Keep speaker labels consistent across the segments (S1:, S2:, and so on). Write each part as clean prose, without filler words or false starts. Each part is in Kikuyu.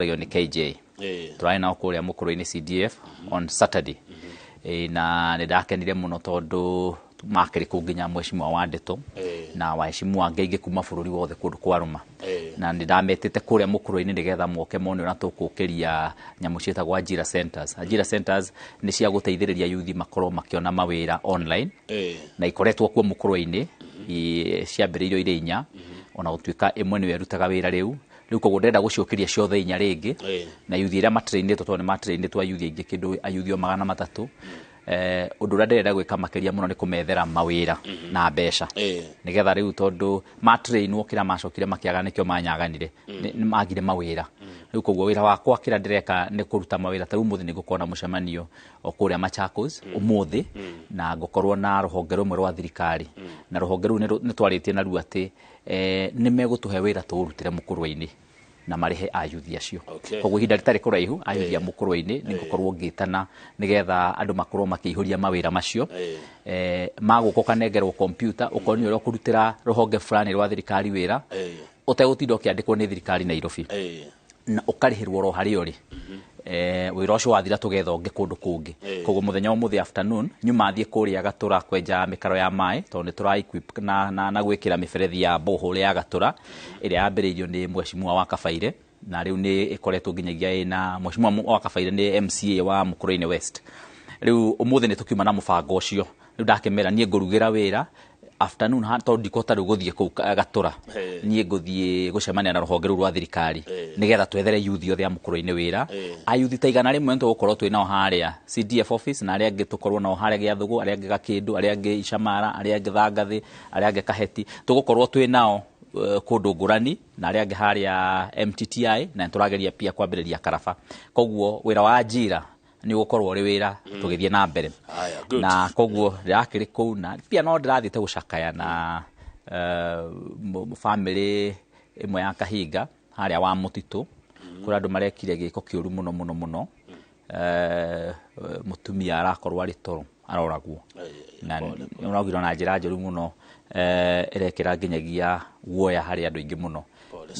S1: Nĩ KJ. Tũrarĩ nao kũrĩa Mũkũrũ-inĩ CDF on Saturday. Na nĩ ndakenire mũno tondũ makĩrĩ kũu nginya mheshimiwa wa Ndeto na waheshimiwa angĩ aingĩ kuma bũrũri wothe kũndũ kwarũma. Na nĩ ndametĩte kũrĩa Mũkũrũ-inĩ nĩgetha moke mone ũrĩa tũkũkĩria nyamũ ciĩtagwo Ajira Centers. Ajira Centers nĩ cia gũteithĩrĩria yuthi makorwo makĩona mawĩra online na ikoretwo kuo Mũkũrũ-inĩ, ciambĩrĩirio irĩ 4, ona gũtuĩka ĩmwe nĩyo ĩrutaga wĩra rĩu. Rĩu koguo ndĩrenda gũciũkĩria ciothe 4 rĩngĩ na yuthi ĩrĩa matrainĩtwo, tondũ nĩ matrainĩtwo ayuthi aingĩ, kĩndũ ayuthi o 300. Ũndũ ũrĩa ndĩrenda gwĩka makĩria mũno nĩ kũmethera mawĩra na mbeca nĩgetha rĩu tondũ matrainwo kĩrĩa macokire makĩaga nĩkĩo manyaganire, nĩ magire mawĩra. Rĩu koguo wĩra wakwa kĩrĩa ndĩreka nĩ kũruta mawĩra. Ta rĩu ũmũthĩ nĩ ngũkorwo na mũcemanio o kũrĩa Machakos ũmũthĩ, na ngũkorwo na rũhonge rũmwe rwa thirikari, na rũhonge rũu nĩ twarĩtie naruo atĩ nĩ megũtũhe wĩra tũũrutĩre Mũkũrwe-inĩ na marĩhe ayuthi acio. Koguo ihinda rĩtarĩ kũraihu ayuthi a Mũkũrwe-inĩ nĩ ngũkorwo ngĩtana nĩgetha andũ makorwo makĩihũria mawĩra macio. Magũka ũkanengerwo kompiuta, ũkonio ũrĩa ũkũrutĩra rũhonge fulani rwa thirikari wĩra ũtegũtinda ũkĩandĩkwo nĩ thirikari Nairobi, na ũkarĩhĩrwo oro harĩa ũrĩ. Wĩra ũcio wathira tũgetha ũngĩ kũndũ kũngĩ. Koguo mũthenya wa ũmũthĩ afternoon nyuma thiĩ kũrĩa Gatũra kwenja mĩkaro ya maĩ, tondũ nĩ tũra equip na gwĩkĩra mĩberethi ya borehole ya Gatũra ĩrĩa yambĩrĩirio nĩ mheshimiwa wa Kabaire, na rĩu nĩ ĩkoretwo nginyagia ĩna mheshimiwa wa Kabaire nĩ MCA wa Mũkũrũ-inĩ West. Rĩu ũmũthĩ nĩ tũkiuma na mũbango ũcio. Rĩu ndakĩmera niĩ ngũrugĩra wĩra afternoon ha, tondũ ndikũhota rĩu gũthiĩ kũu Gatũra. Niĩ ngũthiĩ gũcemania na rũhonge rũu rwa thirikari nĩgetha twethere yuthi othe a Mũkũrũ-inĩ wĩra. Ayuthi ta 100 nĩ tũgũkorwo twĩ nao harĩa CDF office, na arĩa angĩ tũkorwo nao harĩa Gĩathũgũ, arĩa angĩ Gakĩndũ, arĩa angĩ Icamara, arĩa angĩ Thangathĩ, arĩa angĩ Kaheti. Tũgũkorwo twĩ nao kũndũ ngũrani, na arĩa angĩ harĩa MTTI, na nĩ tũrageria pia kwambĩrĩria Karaba. Koguo wĩra wa Ajira nĩ ũgũkorwo ũrĩ wĩra tũgĩthiĩ na mbere.
S2: Haya, good.
S1: Na koguo ndĩrakĩrĩ kũu, na pia no ndĩrathiĩte gũcakaya na family ĩmwe ya Kahinga harĩa wa Mũtitũ, kũrĩa andũ marekire gĩko kĩũru mũno mũno mũno. Mũtumia arakorwo arĩ toro aroragwo na ũraugirwo na njĩra njũru mũno, ĩrekĩra nginyagia guoya harĩ andũ aingĩ mũno.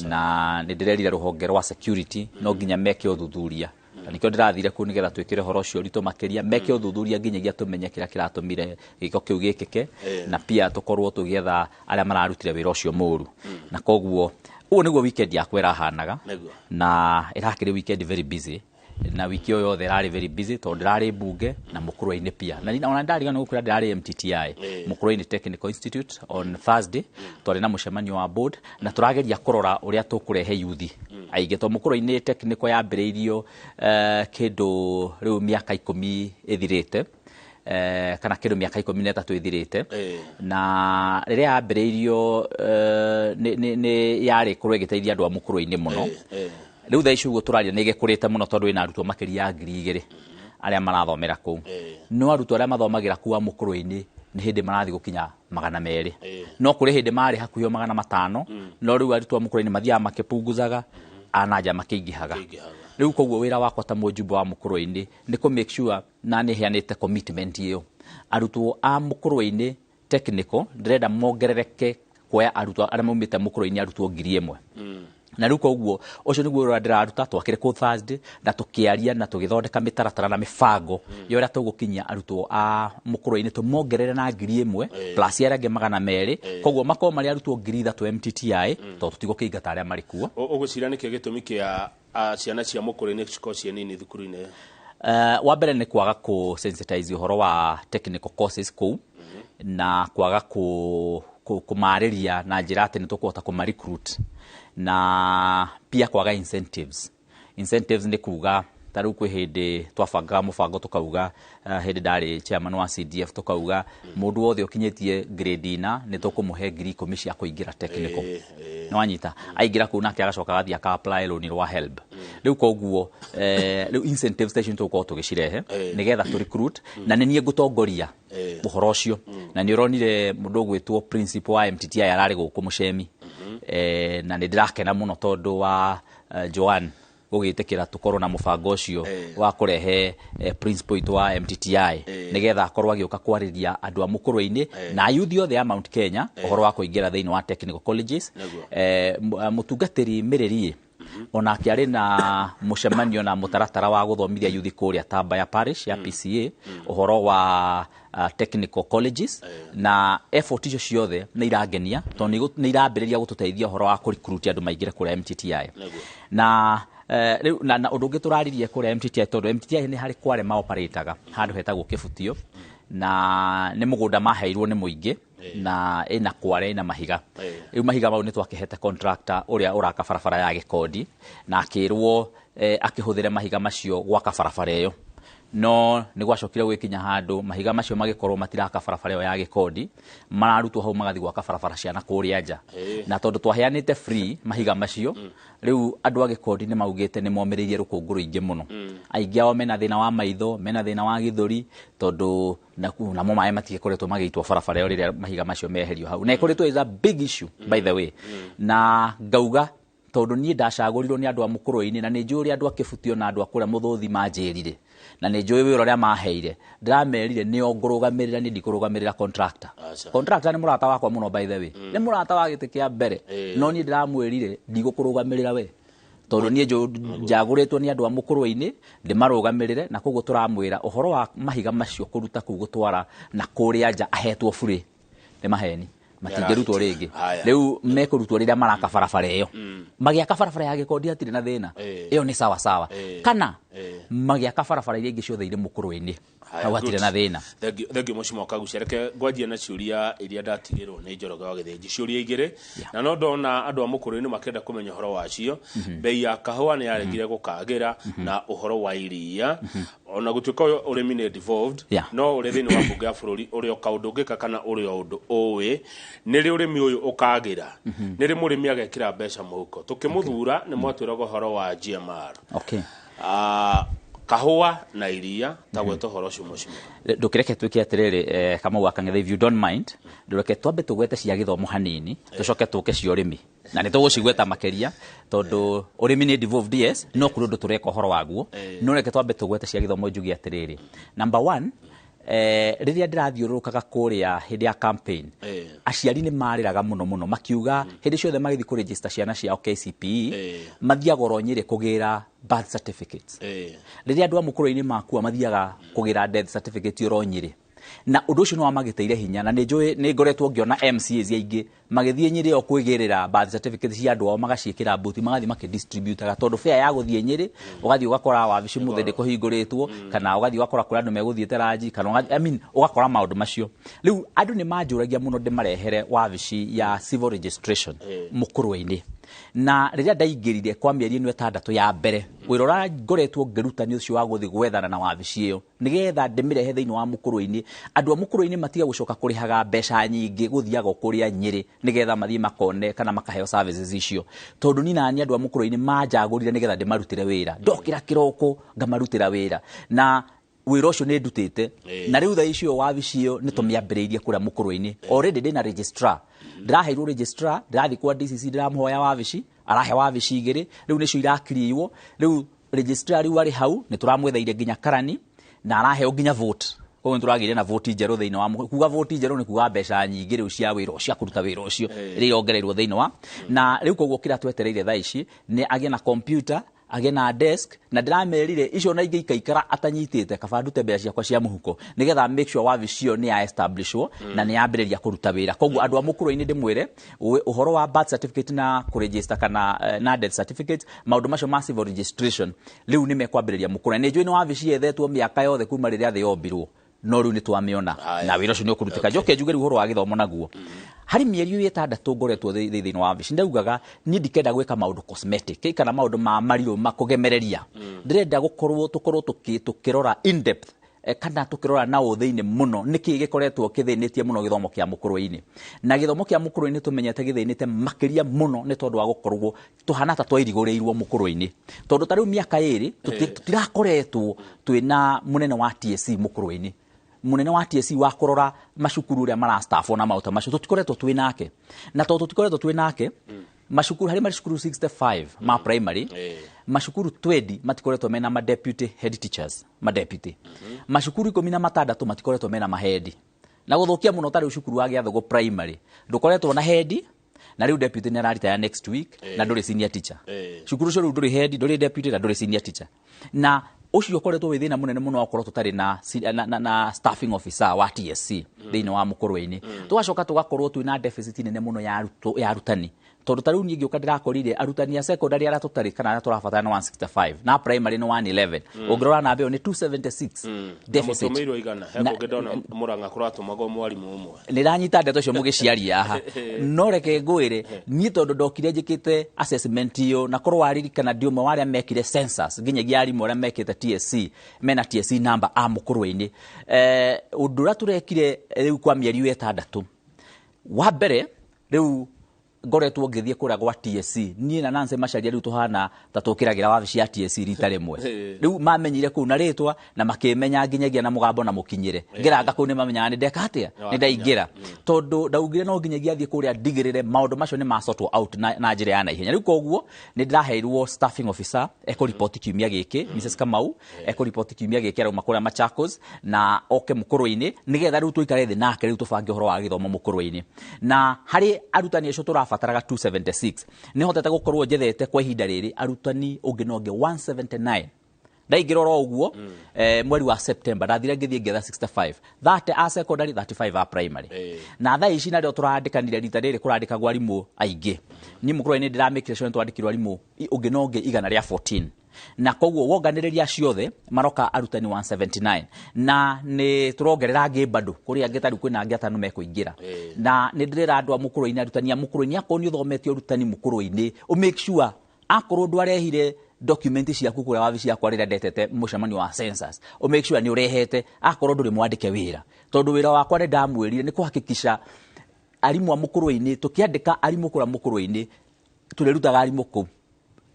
S1: Na nĩ ndĩrerire rũhonge rwa security no nginya meke ũthuthuria, na nĩkĩo ndĩrathire kũu nĩgetha twĩkĩre ũhoro ũcio ũritũ makĩria, meke ũthuthuria nginyagia tũmenye kĩrĩa kĩratũmire gĩko kĩu gĩkĩke, na pia tũkorwo tũgĩetha arĩa mararutire wĩra ũcio mũru. Na koguo ũguo nĩguo weekend yakwa ĩrahanaga. Na ĩrakĩrĩ weekend very busy, na wiki ĩyo yothe ĩrarĩ very busy tondũ ndĩrarĩ mbunge na Mũkũrwe-inĩ pia, na ona ndariganĩrwo gũkwĩra ndĩrarĩ MTTI, Mũkũrwe-inĩ Technical Institute. On Thursday twarĩ na mũcemanio wa board, na tũrageria kũrora ũrĩa tũkũrehe yuthi aingĩ, tondũ Mũkũrwe-inĩ Technical yambĩrĩirio kĩndũ rĩu mĩaka 10 ĩthirĩte, kana kĩndũ mĩaka 13 ĩthirĩte. Na rĩrĩa yambĩrĩirio nĩ yarĩ kũrwo ĩgĩteithia andũ a Mũkũrwe-inĩ mũno. Rĩu thaa ici ũguo tũraria nĩ ĩgĩkũrĩte mũno, tondũ ĩna arutwo makĩria ya 2000 arĩa marathomera kũu. No arutwo arĩa mathomagĩra kũu a Mũkũrwe-inĩ nĩ hĩndĩ marathiĩ gũkinya 200. No kũrĩ hĩndĩ marĩ hakuhĩ o 500, no rĩu arutwo a Mũkũrwe-inĩ mathiaga makĩpunguzaga, ananja makĩingĩhaga. Rĩu koguo wĩra wakwa ta mũjumbe wa Mũkũrwe-inĩ nĩ kũ make sure na nĩ heanĩte commitment ĩyo, arutwo a Mũkũrwe-inĩ Technical ndĩrenda mongerereke kuoya arutwo arĩa maumĩte Mũkũrwe-inĩ, arutwo 1000. Na rĩu koguo ũcio nĩguo ũrĩa ndĩraruta. Twakĩrĩ kũ Thursday na tũkĩaria na tũgĩthondeka mĩtaratara na mĩbango ya ũrĩa tũgũkinyia arutwo a Mũkũrwe-inĩ, tũmongerere na 1000 plus arĩa angĩ 200, koguo makorwo marĩ arutwo 3000 MTTI, tondũ tũtigũkĩingata arĩa marĩ kuo.
S2: Ũgwĩciria nĩkĩ gĩtũmi kĩa ciana cia Mũkũrwe-inĩ cikorwo ciĩ nini thukuru-inĩ ĩyo?
S1: Wa mbere nĩ kwaga kũ sensitize ũhoro wa technical courses kũu, na kwaga kũmarĩria na njĩra atĩ nĩ tũkũhota kũma recruit, na pia kwaga incentives. Incentives nĩ kuga ta rĩu kwĩ hĩndĩ twabangaga mũbango tũkauga, hĩndĩ ndarĩ chairman wa CDF, tũkauga mũndũ wothe ũkinyĩtie grade 4 nĩ tũkũmũhe 10,000 cia kũingĩra technical. Nĩ wanyita, aingĩra kũu nake agacoka agathiĩ aka apply loan rwa HELB. Rĩu koguo rĩu incentives ta icio nĩ tũgũkorwo tũgĩcirehe nĩgetha tũ recruit, na nĩ niĩ ngũtongoria ũhoro ũcio. Na nĩ ũronire mũndũ ũgwĩtwo principal wa MTTI ararĩ gũkũ mũcemi, na nĩ ndĩrakena mũno tondũ wa Joan gũgĩtĩkĩra tũkorwo na mũbango ũcio wa kũrehe principal witũ wa MTTI nĩgetha akorwo agĩũka kwarĩria andũ a Mũkũrwe-inĩ na ayuthi othe a Mount Kenya ũhoro wa kũingĩra thĩinĩ wa technical colleges. Mũtungatĩri Mĩrĩri. Onake arĩ na mũcemanio na mũtaratara wa gũthomithia yuthi kũrĩa Tambaya Parish ya PCA ũhoro wa technical colleges. Na effort icio ciothe nĩ irangenia tondũ nĩ irambĩrĩria gũtũteithia ũhoro wa kũrecruit andũ maingĩre kũrĩa MTTI. Na rĩu na ũndũ ũngĩ tũraririe kũrĩa MTTI, tondũ MTTI nĩ harĩ kware maoperataga handũ hetagwo Kĩbutio, na nĩ mũgũnda maheirwo nĩ mũingĩ na ĩna kware ĩna mahiga. Rĩu mahiga mau nĩ twakĩhete contractor ũrĩa ũraka barabara ya Gĩkondi, na akĩrwo akĩhũthĩre mahiga macio gwaka barabara ĩyo. No nĩ gwacokire gwĩkinya handũ mahiga macio magĩkorwo matiraka barabara ĩyo ya Gĩkondi, mararutwo hau magathiĩ gwaka barabara cia na kũrĩa nja. Na tondũ twaheanĩte free mahiga macio, rĩu andũ a Gĩkondi nĩ maugĩte nĩ momĩrĩirie rũkũngũ rũingĩ mũno. Aingĩ ao mena thĩna wa maitho, mena thĩna wa gĩthũri, tondũ namo maĩ matigĩkoretwo magĩitwo barabara ĩyo rĩrĩa mahiga macio meherio hau. Na ĩkoretwo is a big issue, by the way. Na ngauga tondũ niĩ ndacagũrirwo nĩ andũ a Mũkũrwe-inĩ, na nĩ njũĩ ũrĩa andũ a Kĩbutio na andũ a kũrĩa Mũthũthi manjĩrire, na nĩ njũĩ wĩra ũrĩa maheire. Ndĩramerire nĩo ngũrũgamĩrĩra, niĩ ndikũrũgamĩrĩra contractor. Contractor nĩ mũrata wakwa mũno, by the way, nĩ mũrata wa gĩtĩ kĩa mbere. No niĩ ndĩramwĩrire ndigũkũrũgamĩrĩra we, tondũ niĩ njagũrĩtwo nĩ andũ a Mũkũrwe-inĩ ndĩmarũgamĩrĩre. Na koguo tũramwĩra ũhoro wa mahiga macio kũruta kũu gũtwara na kũrĩa nja ahetwo burĩ nĩ maheni, matingĩrutwo rĩngĩ. Rĩu mekũrutwo rĩrĩa maraka barabara ĩyo. Magĩaka barabara ya Gĩkondi hatirĩ na thĩna, ĩyo nĩ sawa sawa. Kana magĩaka barabara iria ingĩ ciothe irĩ Mũkũrwe-inĩ, hau hatirĩ na thĩna.
S2: Thank you, Mheshimiwa Kagucia. Reke ngwanjie na ciũria iria ndatigĩrwo nĩ Njoroge wa Gĩthĩnji, ciũria igĩrĩ, na no ndona andũ a Mũkũrwe-inĩ makĩenda kũmenya ũhoro wacio. Bei ya kahũa nĩ yaregire gũkagĩra, na ũhoro wa iria, ona gũtuĩka ũyũ ũrĩmi nĩ devolved, no ũrĩ thĩinĩ wa mbunge ya bũrũri, ũrĩ o kaũndũ ũngĩka kana ũrĩ o ũndũ ũĩ nĩ rĩ ũrĩmi ũyũ ũkagĩra, nĩ rĩ mũrĩmi agekĩra mbeca mũhuko? Tũkĩmũthura nĩ mwatwĩraga ũhoro wa GMR. Kahũa na iria, ta gweta ũhoro ũcio, mheshimiwa.
S1: Ndũkĩreke twĩke atĩrĩrĩ, Kamau wa Kang'ethe, if you don't mind, ndũreke twambe tũgwete cia gĩthomo hanini, tũcoke tũke cia ũrĩmi, na nĩ tũgũcigweta makĩria tondũ ũrĩmi nĩ devolved, yes, no kũrĩ ũndũ tũreka ũhoro waguo. No reke twambe tũgwete cia gĩthomo. Njuge atĩrĩrĩ, number one, rĩrĩa ndĩrathiũrũrũkaga kũrĩa hĩndĩ ya campaign, aciari nĩ marĩraga mũno mũno makiuga hĩndĩ ciothe magĩthiĩ kũregister ciana ciao KCPE, mathiaga oro Nyĩrĩ kũgĩra birth certificates. Rĩrĩa andũ a Mũkũrwe-inĩ makua, mathiaga kũgĩra death certificate oro Nyĩrĩ, na ũndũ ũcio nĩ wamagĩtĩire hinya. Na nĩ njũĩ nĩ ngoretwo ngĩona MCAs aingĩ magĩthiĩ Nyĩrĩ o kwĩgĩrĩra birth certificate cia andũ ao, magaciĩkĩra mbuti, magathiĩ makĩdistributaga, tondũ fare ya gũthiĩ Nyĩrĩ, ũgathiĩ ũgakora wabici mũthĩ ndĩkũhingũrĩtwo, kana ũgathiĩ ũgakora kũrĩ andũ megũthiĩte ranji, kana I mean, ũgakora maũndũ macio. Rĩu andũ nĩ manjũragia mũno ndĩmarehere wabici ya civil registration Mũkũrwe-inĩ. Na rĩrĩa ndaingĩrire, kwa mĩeri ĩno 6 ya mbere, wĩra ũrĩa ngoretwo ngĩruta nĩ ũcio wa gũthiĩ gwethana na wabici ĩyo nĩgetha ndĩmĩrehe thĩinĩ wa Mũkũrwe-inĩ, andũ a Mũkũrwe-inĩ matige gũcoka kũrĩhaga mbeca nyingĩ gũthiaga kũrĩa Nyĩrĩ nĩgetha mathiĩ makone kana makaheo services icio. Tondũ niĩ nani andũ a Mũkũrwe-inĩ manjagũrire nĩgetha ndĩmarutĩre wĩra, ndokĩra kĩroko ngamarutĩra wĩra, na wĩra ũcio nĩ ndutĩte. Na rĩu thaa icio wabici ĩyo nĩ tũmĩambĩrĩirie kũrĩa Mũkũrwe-inĩ. Already ndĩna registrar, ndĩraheirwo registrar, ndĩrathiĩ kwa DCC, ndĩramũhoya wabici, arahe wabici igĩrĩ, rĩu nĩcio irakiriirwo. Rĩu registrar rĩu arĩ hau, nĩ tũramwetheire nginya karani na araheo nginya vote. Koguo nĩ tũragĩire na vote njerũ thĩinĩ wa kuga vote njerũ nĩ kuga mbeca nyingĩ rĩu cia wĩra, cia kũruta wĩra ũcio, iria irongereirwo thĩinĩ wa. Na rĩu koguo kĩrĩa twetereire thaa ici nĩ agĩe na computer, agĩe na desk. Na ndĩramerire icio na ingĩ ikaikara atanyitĩte, kaba ndute mbeca ciakwa cia mũhuko nĩgetha make sure wabici ĩyo nĩ ya establishwo na nĩ yambĩrĩria kũruta wĩra. Koguo andũ a Mũkũrwe-inĩ, ndĩmwĩre ũhoro wa birth certificate na kũregister kana na death certificate, maũndũ macio ma civil registration rĩu nĩ mekwambĩrĩria Mũkũrwe. Nĩ njũĩ nĩ wabici yethetwo mĩaka yothe kuma rĩrĩa thĩ yombirwo, no rĩu nĩ twamĩona na wĩra ũcio nĩ ũkũrutĩka. Njoke njuge rĩu ũhoro wa gĩthomo naguo, harĩ mĩeri ĩyo 6 ngoretwo thĩinĩ wa wabici, ndaugaga niĩ ndikenda gwĩka maũndũ cosmetic kana maũndũ ma marirũ ma kũgemereria. Ndĩrenda gũkorwo tũkorwo tũkĩrora in depth, kana tũkĩrora na ũthĩinĩ mũno nĩkĩ gĩkoretwo kĩthĩnĩtie mũno gĩthomo kĩa Mũkũrwe-inĩ. Na gĩthomo kĩa Mũkũrwe-inĩ tũmenyete gĩthĩnĩte makĩria mũno nĩ tondũ wa gũkorwo tũhana ta twairigũrĩirwo Mũkũrwe-inĩ, tondũ ta rĩu mĩaka 2 tũtirakoretwo twĩna mũnene wa TSC Mũkũrwe-inĩ, mũnene wa TSC wa kũrora macukuru ũrĩa marastaffwo na maũndũ macio tũtikoretwo twĩ nake. Na tondũ tũtikoretwo twĩ nake, macukuru, harĩ macukuru 65 ma primary, macukuru 20 matikoretwo mena ma deputy head teachers, ma deputy. Macukuru 16 matikoretwo mena mahedi. Na gũthũkia mũno, ta rĩu cukuru wa Gĩathũgũ primary ndũkoretwo na head. Na rĩu deputy nĩ araritaya next week na ndũrĩ senior teacher. Cukuru ũcio rĩu ndũrĩ head, ndũrĩ deputy na ndũrĩ senior teacher. Na ũcio ũkoretwo wĩ thĩna mũnene mũno wakorwo tũtarĩ na staffing officer wa TSC thĩinĩ wa Mũkũrwe-inĩ. Tũgacoka tũgakorwo twĩna deficit nene mũno ya arutani, tondũ ta rĩu niĩ ngĩũka ndĩrakorire arutani a secondary arĩa tũtarĩ kana arĩa tũrabatara nĩ 165 na primary nĩ 111. Ũngĩrora namba ĩyo nĩ 276 deficit.
S2: Mũtũmĩirwo igana he kũngĩ ndona Mũrang'a kũratũmagwo mwarimũ ũmwe.
S1: Nĩ ndanyita ndeto icio mũgĩciaria haha, no reke ngwĩre niĩ tondũ ndokire njĩkĩte assessment ĩyo, na korwo waririkana ndi ũmwe wa arĩa mekire census nginyagia arimũ arĩa mekĩte TSC mena TSC number a Mũkũrwe-inĩ. Ũndũ ũrĩa tũrekire rĩu kwa mĩeri ĩyo 6, wa mbere rĩu ngoretwo ngĩthiĩ kũrĩa gwa TSC niĩ na Nancy Macharia, rĩu tũhana ta tũkĩragĩra wabici ya TSC rita rĩmwe. Rĩu mamenyire kũu na rĩtwa na makĩmenya nginyagia na mũgambo na mũkinyĩre. Ngĩranga kũu nĩ mamenyaga nĩ ndeka atĩa, nĩ ndaingĩra, tondũ ndaugire no nginyagia thiĩ kũrĩa ndigĩrĩre maũndũ macio nĩ masortwo out na njĩra ya naihenya. Rĩu koguo nĩ ndĩraheirwo staffing officer ekũripoti kiumia gĩkĩ, Mrs Kamau ekũripoti kiumia gĩkĩ, arauma kũrĩa Machakos na oke Mũkũrwe-inĩ, nĩgetha rĩu tũikare thĩ nake rĩu tũbange ũhoro wa gĩthomo Mũkũrwe-inĩ. Na harĩ arutani acio tũrabataraga 276, nĩ hotete gũkorwo njethete kwa ihinda rĩrĩ arutani ũngĩ na ũngĩ 179. Ndaingĩra oro ũguo mweri wa September ndathire ngĩthiĩ ngĩetha 65, 30 a secondary, 35 a primary. Na thaa ici narĩo tũrandĩkanire rita rĩrĩ kũrandĩkagwo arimũ aingĩ. Niĩ Mũkũrwe-inĩ ndĩramĩkire sure nĩtwandĩkirwo arimũ ũngĩ na ũngĩ 114, na koguo wonganĩrĩria ciothe maroka arutani 179, na nĩ tũrongerera angĩ bado kũrĩ angĩ, tarĩu kwĩna angĩ 5 mekũingĩra. Na nĩ ndĩrera andũ a Mũkũrwe-inĩ, arutani a Mũkũrwe-inĩ, akorwo nĩ ũthomete ũrutani Mũkũrwe-inĩ, ũ make sure akorwo ndwarehire document ciaku kũrĩa wabici yakwa rĩrĩa ndetete mũcemanio wa census, ũ make sure nĩ ũrehete akorwo ndũrĩ mwandĩke wĩra, tondũ wĩra wakwa nĩ ndamwĩrire nĩ kũhakikisha arimũ a Mũkũrwe-inĩ, tũkĩandĩka arimũ kũrĩa Mũkũrwe-inĩ tũrĩrutaga arimũ kũu,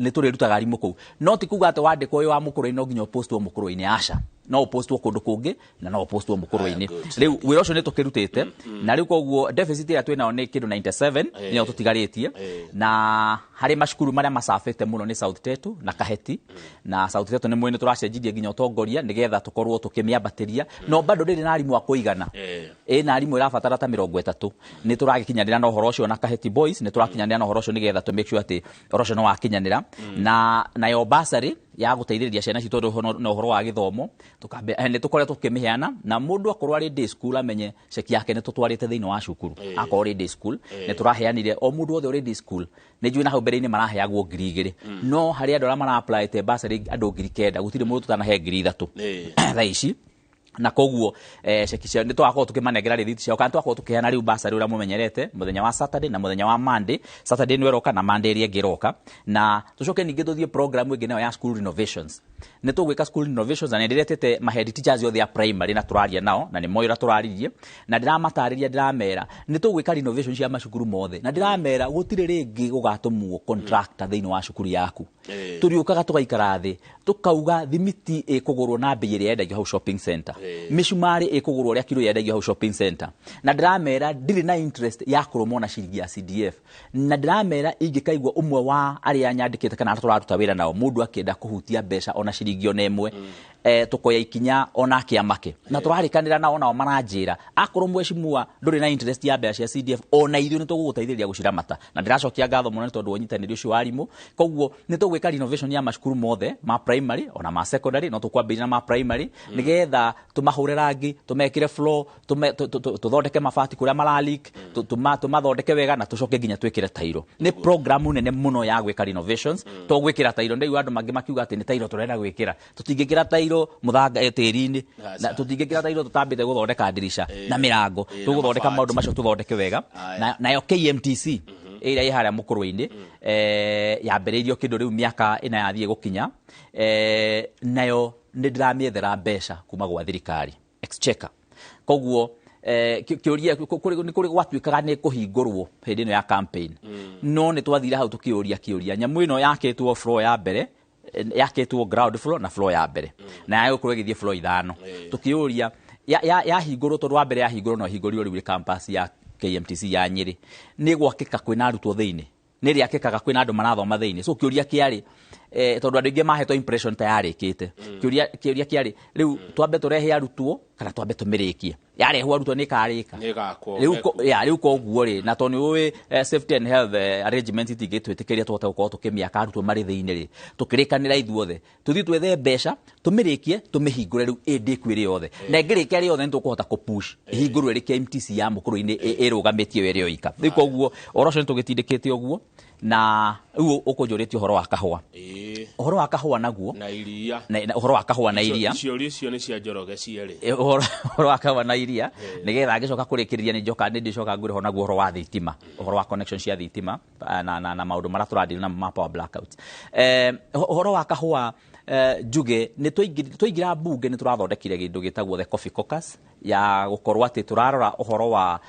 S1: nĩ tũrĩrutaga arimũ kũu. No ti kuga atĩ wandĩkwo wĩ wa Mũkũrwe-inĩ no nginya ũpostwo Mũkũrwe-inĩ, aca, no ũpostwo kũndũ kũngĩ na no ũpostwo Mũkũrwe-inĩ. Rĩu wĩra ũcio nĩ tũkĩrutĩte, na rĩu koguo deficit ĩrĩa twĩnayo nĩ kĩndũ 97 nĩyo tũtigarĩtie. Na harĩ macukuru marĩa macabĩte mũno nĩ South Tetu na Kaheti. Na South Tetu nĩ mwĩ nĩ tũracenjirie nginya ũtongoria nĩgetha tũkorwo tũkĩmĩambatĩria, no bado ndĩrĩ na arimũ a kũigana, ĩna arimũ ĩrabatara ta 30. Nĩ tũragĩkinyanĩra na ũhoro ũcio, na Kaheti Boys nĩ tũrakinyanĩra na ũhoro ũcio nĩgetha tũ make sure atĩ ũhoro ũcio nĩ wakinyanĩra. Na nayo bursary ya gũteithĩrĩria ciana citũ na ũhoro wa gĩthomo nĩ tũkoretwo tũkĩmĩheana, na mũndũ akorwo arĩ day school amenye ceki yake nĩ tũtwarĩte thĩinĩ wa cukuru. Akorwo arĩ day school nĩ tũraheanire o mũndũ wothe ũrĩ day school. Nĩ njũĩ na hau mbere-inĩ maraheagwo 2,000, no harĩ andũ arĩa mara-applyte bursary andũ 9,000, gũtirĩ mũndũ tũtanahe 3,000 thaa ici. Na koguo ceki ciao nĩ tũgakorwo tũkĩmanengera rĩthiti ciao, kana tũgakorwo tũkĩheana rĩu bursary ũrĩa mũmenyerete mũthenya wa Saturday na mũthenya wa Monday, Saturday nĩ ĩroka na Monday ĩrĩa ĩngĩ ĩroka. Na tũcoke ningĩ tũthiĩ program ĩngĩ nayo ya school renovations. Nĩ tũgwĩka school renovations, na nĩ ndĩretĩte ma head teachers othe a primary na tũraria nao, na nĩ moĩ ũrĩa tũraririe, na ndĩramatarĩria, ndĩramera nĩ tũgwĩka renovation cia macukuru mothe, na ndĩramera gũtirĩ rĩngĩ gũgatũmwo contractor thĩinĩ wa cukuru yaku. Tũrĩũkaga tũgaikara thĩ tũkauga thimiti ĩkũgũrwo na mbei ĩrĩa yendagio hau shopping center, mĩcumarĩ ĩkũgũrwo ũrĩa kiro yendagio hau shopping center. Na ndĩramera ndirĩ na interest ya kũrũmwo na ciringi ya CDF, na ndĩramera ingĩkaigua ũmwe wa arĩa nyandĩkĩte kana arĩa tũraruta wĩra nao mũndũ akĩenda kũhutia mbeca ona ciringi ona ĩmwe, tũkoya ikinya onake amake. Na tũrarĩkanĩra nao, nao maranjĩra akorwo mheshimiwa ndũrĩ na interest ya mbeca cia CDF, ona ithuĩ nĩ tũgũgũteithĩrĩria gũciramata. Na ndĩracokia ngatho mũno nĩ tondũ wa ũnyitanĩri ũcio wa arimũ. Koguo nĩ tũgwĩka renovation ya macukuru mothe ma primary ona ma secondary, no tũkwambĩrĩria na ma primary nĩgetha tũmahũre rangi, tũmekĩre floor, tũthondeke mabati kũrĩa mara leak, tũmathondeke wega, na tũcoke nginya twĩkĩre tairo. Nĩ programu nene mũno ya gwĩka renovations, to gwĩkĩra tairo. Ndaigua andũ mangĩ makiuga atĩ nĩ tairo tũrenda gwĩkĩra. Tũtingĩkĩra tairo mũthanga tĩri-inĩ, na tũtingĩkĩra tairo tũtambĩte gũthondeka ndirica na mĩrango. Tũgũthondeka maũndũ macio tũthondeke wega. Nayo KMTC ĩrĩa ĩ harĩa Mũkũrwe-inĩ, yambĩrĩirio kĩndũ rĩu mĩaka 4 yathiĩ gũkinya, nayo nĩ ndĩramĩethera mbeca kuma gwa thirikari, exchequer. Koguo kĩũria nĩ kũrĩ gwatuĩkaga nĩ kũhingũrwo hĩndĩ ĩno ya campaign, no nĩ twathire hau tũkĩũria kĩũria, nyamũ ĩno yakĩtwo floor ya mbere, yakĩtwo ground floor na floor ya mbere, na yagũkorwo ĩgĩthiĩ floor 5. Tũkĩũria yahingũrwo, tondũ wa mbere yahingũrwo no ĩhingũrirwo rĩu campus ya KMTC ya Nyĩrĩ, nĩ gwakĩka kwĩna arutwo thĩinĩ, nĩ rĩakĩkaga kwĩna andũ marathoma thĩinĩ. So kĩũria kĩarĩ Tondũ andũ aingĩ mahetwo impression ta yarĩkĩte. Kĩũria kĩarĩ rĩu twambe tũrehe arutwo kana twambe tũmĩrĩkie? Yarehwo arutwo nĩ ĩkarĩka?
S2: Nĩ ĩgakwo.
S1: Rĩu ya rĩu koguo rĩ, na tondũ nĩ ũĩ safety and health arrangement itingĩtwĩtĩkĩria tũhote gũkorwo tũkĩmĩaka arutwo marĩ thĩinĩ rĩ, tũkĩrĩkanĩra ithuothe tũthiĩ twethe mbeca, tũmĩrĩkie, tũmĩhingũre rĩu ĩndĩku ĩrĩ yothe. Na ĩngĩrĩkia ĩrĩ yothe, nĩ tũkũhota kũpush ĩhingũrwo ĩrĩ KMTC ya Mũkũrũ-inĩ ĩrũgamĩtie yo ĩrĩ yoika. Rĩu koguo ũhoro ũcio nĩ tũgĩtindĩkĩte ũguo. Na rĩu ũkũnjũrĩtie ũhoro wa kahũa. Ũhoro wa kahũa naguo
S2: na iria.
S1: Na ũhoro wa kahũa na iria.
S2: Ciũria icio nĩ cia Njoroge cierĩ.
S1: Ũhoro wa kahũa na iria, nĩgetha ngĩcoka kũrĩkĩrĩria nĩ njoka nĩ ndĩcoka ngwĩre ho naguo ũhoro wa thitima, ũhoro wa connection cia thitima na maũndũ marĩa tũradeal namo ma power blackout. Ũhoro wa kahũa, njuge nĩ twaingĩra mbunge nĩ tũrathondekire kĩndũ gĩtagwo the Coffee Caucus, ya gũkorwo atĩ tũrarora ũhoro wa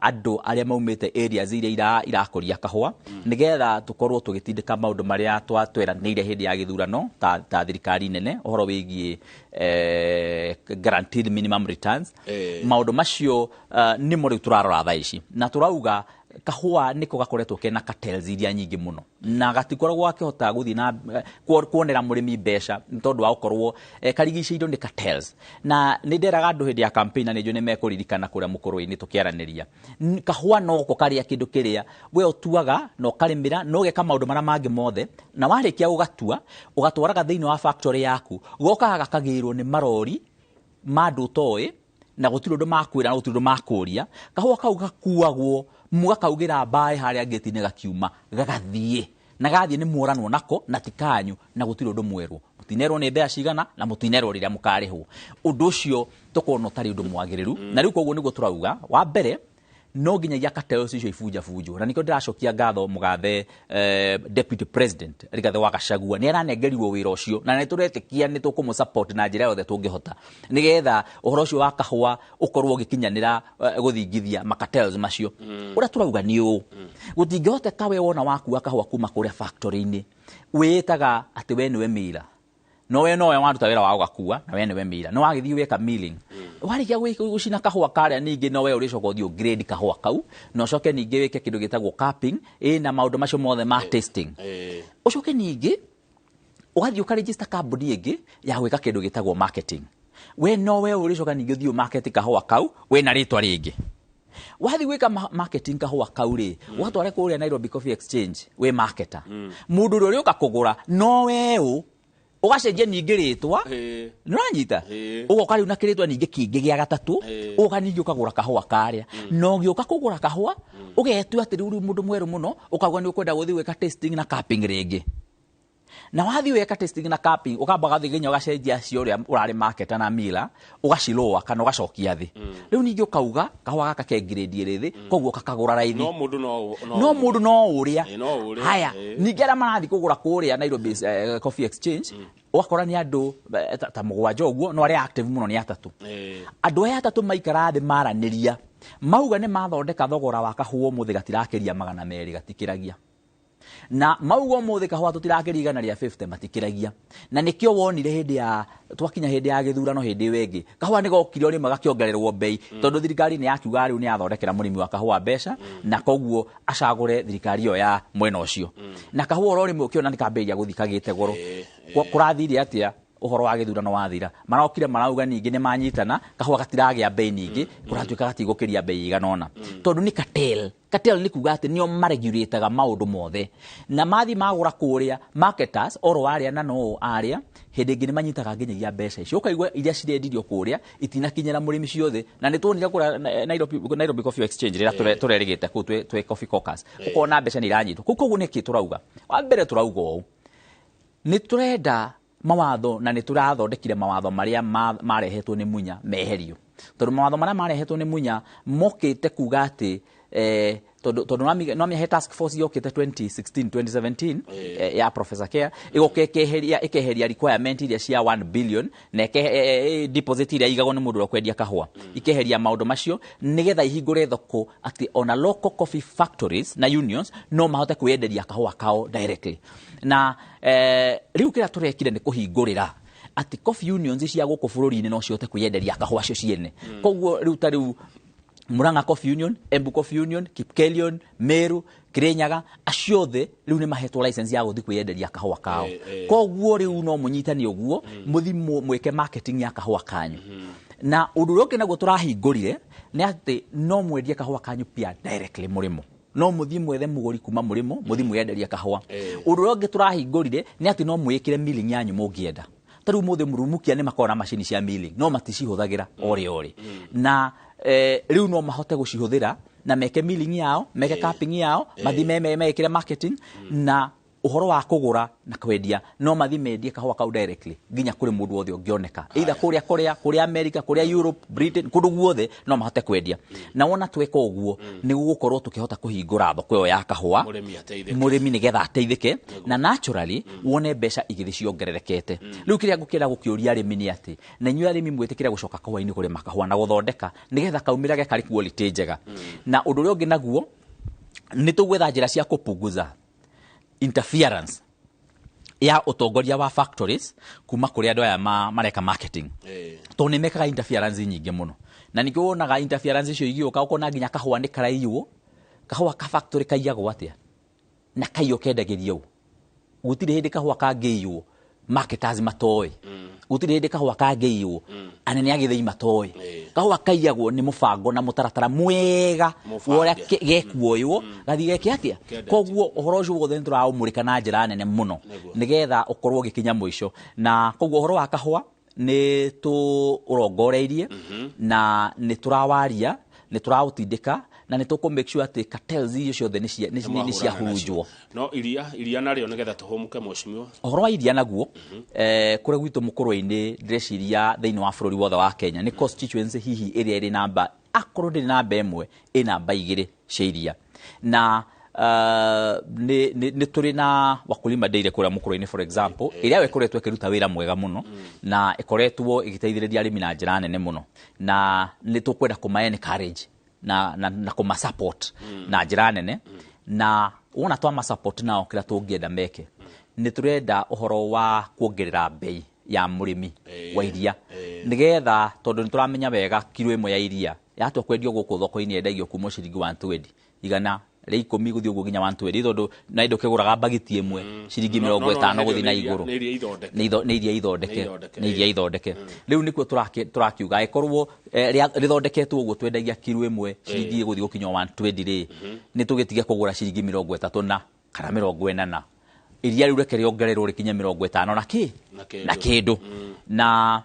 S1: andũ arĩa maumĩte areas iria irakũria kahũa, nĩgetha tũkorwo tũgĩtindĩka maũndũ marĩa tweranĩire hĩndĩ ya gĩthurano ta thirikari nene, ũhoro wĩgiĩ guaranteed minimum returns. Maũndũ macio nĩmo rĩu tũrarora thaa ici, na tũrauga kahũa nĩko gakoretwo kena cartels iria nyingĩ mũno, na gatikoragwo gakĩhota gũthiĩ na kuonera mũrĩmi mbeca nĩ tondũ wa gũkorwo karigicĩirio nĩ cartels. Na nĩ nderaga andũ hĩndĩ ya campaign, na nĩ njũĩ nĩ mekũririkana kũrĩa Mũkũrũ-inĩ tũkĩaranĩria, kahũa noko karĩa kĩndũ kĩrĩa we ũtuaga na ũkarĩmĩra na ũgeka maũndũ marĩa mangĩ mothe, na warĩkia gũgatua ũgatwaraga thĩinĩ wa factory yaku, gokaga gakagĩrwo nĩ marori ma andũ ũtoĩ, na gũtirĩ ũndũ makwĩra na gũtirĩ ũndũ makũria. Kahũa kau gakuagwo mũgakaugĩra mbaĩ harĩa ngĩti-inĩ, gakiuma gagathiĩ, na gathiĩ nĩ muoranwo nako na ti kanyu, na gũtirĩ ũndũ mwerwo, mũtinerwo nĩ mbeca cigana na mũtinerwo rĩrĩa mũkarĩhwo. Ũndũ ũcio tũkona ũtarĩ ũndũ mwagĩrĩru. Na rĩu koguo nĩguo tũrauga wa mbere no nginyagia cartels icio ibunjabunjwo. Na nikĩo ndĩracokia ngatho mũgathe Deputy President Rigathĩ wa Gachagua, nĩ aranengerirwo wĩra ũcio, na nĩ tũretĩkia nĩ tũkũmũ support na njĩra yothe tũngĩhota, nĩgetha ũhoro ũcio wa kahũa ũkorwo ũgĩkinyanĩra gũthingithia macartels macio. Ũrĩa tũrauga nĩ ũũ, gũtingĩhoteka we wona wakua kahũa kuma kũrĩa factory-inĩ, wĩĩtaga atĩ we nĩwe miller, no we nowe waruta wĩra wa gũgakua, na we nĩwe miller, no wagĩthiĩ weka milling, warĩkia gũcina kahũa karĩa, ningĩ no we ũrĩcoka ũthiĩ grade kahũa kau, na ũcoke ningĩ wĩke kĩndũ gĩtagwo cupping, ĩna maũndũ macio mothe ma tasting. Ũcoke ningĩ ũgathiĩ ũkaregister kambuni ĩngĩ ya gwĩka kĩndũ gĩtagwo marketing. We no we ũrĩcoka ningĩ ũthiĩ market kahũa kau wĩna rĩtwa rĩngĩ. Wathiĩ gwĩka marketing kahũa kau rĩ, ũgatware kũrĩa Nairobi Coffee Exchange wĩ marketer. Mũndũ ũrĩa ũrĩũka kũgũra no we ũ, ũgacenjia ningĩ rĩtwa. Nĩ ũranyita? Ũgoka rĩu na kĩrĩtwa ningĩ kĩngĩ gĩa gatatũ. Ũgoka ningĩ ũkagũra kahũa karĩa, na ũgĩũka kũgũra kahũa ũgetua atĩ rĩu mũndũ mwerũ mũno, ũkauga nĩ ũkwenda gũthiĩ gwĩka tasting na cupping rĩngĩ. Na wathiĩ weka tasting na cupping, ũkamba ũgathiĩ nginya ũgacenjia acio ũrĩa ũrarĩ marketer na miller, ũgaciloa kana ũgacokia thĩ. Rĩu ningĩ ũkauga kahũa gaka ke grade ĩrĩ thĩ, koguo ũgakagũra raithi.
S2: No mũndũ no
S1: No mũndũ no ũrĩa.
S2: No ũrĩa.
S1: Haya, ningĩ arĩa marathiĩ kũgũra kũrĩa Nairobi Coffee Exchange, ũgakora nĩ andũ ta mũgwanja ũguo, no arĩa active mũno nĩ atatũ. Andũ aya atatũ maikara thĩ maranĩria, mauga nĩ mathondeka thogora wa kahũa ũmũthĩ gatirakĩria 200, gatikĩragia. Na mauga ũmũthĩ kahũa tũtirakĩria 150, matikĩragia. Na nĩkĩo wonire hĩndĩ ya twakinya hĩndĩ ya gĩthurano, hĩndĩ ĩyo ĩngĩ kahũa nĩ gokire o rĩmwe gakĩongererwo bei, tondũ thirikari nĩ yakiuga rĩu nĩ yathondekera mũrĩmi wa kahũa mbeca, na koguo acagũre thirikari ĩyo ya mwena ũcio. Na kahũa oro rĩmwe ũkĩona nĩ kambĩrĩria gũthiĩ kagĩte goro. Kũrathire atĩa ũhoro wa gĩthurano wathira? Marokire marauga ningĩ nĩ manyitana, kahũa gatiragĩa bei, ningĩ kũratuĩka gatigũkĩria bei igana ũna, tondũ nĩ cartel. Cartel nĩ kuga atĩ nĩo maregulataga maũndũ mothe, na mathiĩ magũra kũrĩa marketers oro arĩa na no arĩa hĩndĩ ĩngĩ nĩ manyitaga nginyagia mbeca icio, ũkaigua iria cirendirio kũrĩa itinakinyĩra mũrĩmi ciothe. Na nĩ tuonire kũrĩa Nairobi Coffee Exchange rĩrĩa tũrerĩgĩte kũu twĩ Coffee Caucus, ũkona mbeca nĩ iranyitwo kũu. Koguo nĩkĩ tũrauga? Wa mbere tũrauga ũũ, nĩ tũrenda mawatho, na nĩ tũrathondekire mawatho marĩa marehetwo nĩ Munya meherio, tondũ mawatho marĩa marehetwo nĩ Munya mokĩte kuga atĩ tondũ nwamia he task force yokĩte 2016 2017 ya Professor Care, ĩgoka ĩkeheria requirement iria cia 1 billion na deposit iria igagwo nĩ mũndũ ũrĩa ũkwendia kahũa, ikeheria maũndũ macio nĩgetha ihingũre thoko atĩ ona local coffee factories na unions no mahote kwĩenderia kahũa kao directly. Na rĩu kĩrĩa tũrekire nĩ kũhingũrĩra atĩ coffee unions cia gũkũ bũrũri-inĩ no cihote kwĩenderia kahũa cio ciene. Koguo rĩu ta rĩu Murang'a Coffee Union, Embu Coffee Union, Kipkelion, Meru, Kirinyaga, acio othe rĩu nĩ mahetwo license ya gũthiĩ kwĩyenderia kahũa kao. Koguo rĩu no mũnyitane ũguo, mũthiĩ mwĩke marketing ya kahũa kanyu. Na ũndũ ũrĩa ũngĩ naguo tũrahingũrire nĩ atĩ no mwendie kahũa kanyu pia directly mũrĩmo, no mũthiĩ mwethe mũgũri kuma mũrĩmo, mũthiĩ mwĩyenderie kahũa. Ũndũ ũrĩa ũngĩ tũrahingũrire nĩ atĩ no mwĩkĩre milling yanyu mũngĩenda. Ta rĩu mũthĩ Mũrumukia nĩ makoragwo na macini cia milling, no maticihũthagĩra orĩ orĩ, na rĩu no mahote gũcihũthĩra na meke milling yao, meke cupping yao, mathiĩ mekĩre marketing na ũhoro wa kũgũra na kwendia. No mathiĩ mendie kahũa kau directly nginya kũrĩ mũndũ wothe ũngĩoneka, either kũrĩa Korea, kũrĩa America, kũrĩa Europe, Britain, kũndũ guothe no mahote kwendia. Na wona tweka ũguo, nĩ gũgũkorwo tũkĩhota kũhingũra thoko ĩyo ya kahũa,
S2: Mũrĩmi ateithĩke.
S1: Mũrĩmi nĩgetha ateithĩke, na naturally wone mbeca igĩthĩ ciongererekete. Rĩu kĩrĩa ngũkĩenda gũkĩũria arĩmi nĩ atĩ na inyuĩ arĩmi mwĩtĩkĩre gũcoka kahũa-inĩ, kũrĩma kahũa na gũthondeka nĩgetha kaumĩrage karĩ quality njega. Na ũndũ ũrĩa ũngĩ naguo nĩ tũgwetha njĩra cia kũpunguza interference ya ũtongoria wa factories kuma kũrĩ andũ aya mareka marketing, tondũ nĩ mekaga interference nyingĩ mũno, na ningĩ wonaga interference icio igĩũka, ũkona nginya kahũa nĩ karaiywo. Kahũa ka factory kaiyagwo atĩa, na kaiywo kendagĩrio ũ? Gũtirĩ hĩndĩ kahũa kangĩiywo marketers matoĩ. Gũtirĩ hĩndĩ kahũa kangĩiywo anene a gĩthĩi matoĩ. Kahũa kaiyagwo nĩ mũbango na mũtaratara mwega
S2: Mũbange.
S1: wa ũrĩa gekuoywo gathiĩ geke atĩa.
S2: Kendetio.
S1: Koguo ũhoro ũcio wothe nĩ tũraũmũrĩka na njĩra nene mũno nĩgetha ũkorwo ũgĩkinya mũico. Na koguo ũhoro wa kahũa nĩ tũũrongoreirie na nĩ tũrawaria, nĩ tũraũtindĩka, na nĩ tũkũ make sure atĩ cartels icio ciothe nĩ ciahurunjwo.
S2: No iria narĩo, nĩgetha tũhũmũke, mheshimiwa?
S1: Ũhoro wa iria naguo, kũrĩa gwitũ mũkũrwe-inĩ, ndĩreciria thĩinĩ wa bũrũri wothe wa Kenya nĩ constituency hihi ĩrĩa ĩrĩ namba, akorwo ndĩrĩ namba ĩmwe, ĩ namba 2 cia iria. Na nĩ tũrĩ na Wakulima Dairy kũrĩa mũkũrwe-inĩ, for example, ĩrĩa yo ĩkoretwo ĩkĩruta wĩra mwega mũno na ĩkoretwo ĩgĩteithĩrĩria arĩmi na njĩra nene mũno, na nĩ tũkwenda kũma encourage na kũma support na njĩra nene. Na wona twama support nao, kĩrĩa tũngĩenda meke, nĩ tũrenda ũhoro wa kuongerera bei ya mũrĩmi wa iria, nĩgetha, tondũ nĩ tũramenya wega kiro 1 ya iria yatua kwendio gũkũ thoko-inĩ yendagio kuma ciringi 120, 110 gũthiĩ ũguo nginya 120, tondũ na indo kĩgũraga mbagiti 1 ciringi mĩrongo ĩtano gũthiĩ na igũrũ.
S2: Nĩ iria ithondeke.
S1: Nĩ iria ithondeke.
S2: Nĩ ithondeke.
S1: Nĩ iria ithondeke. Rĩu nĩkuo tũrakiuga ĩkorwo rĩthondeketwo ũguo twendagia kiro 1 ciringi gũthiĩ gũkinya 120 rĩ, nĩ tũgĩtige kũgũra ciringi 30 na kana 40, na iria rĩu reke rĩongererwo rĩkinye 50 na kĩ.
S2: Na kĩndũ.
S1: Na kĩndũ. Na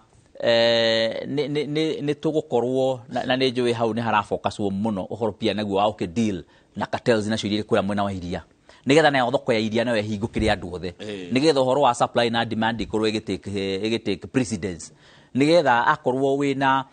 S1: nĩ tũgũkorwo na nĩ njũĩ hau nĩ harafocuswo mũno ũhoro pia naguo wa ũkĩ deal na cartels nacio iria irĩ kũrĩa mwena wa iria, nĩgetha nayo thoko ya iria nayo ĩhingũkĩre andũ othe, nĩgetha ũhoro wa supply na demand ikorwo ĩgĩtake precedence, nĩgetha akorwo wĩna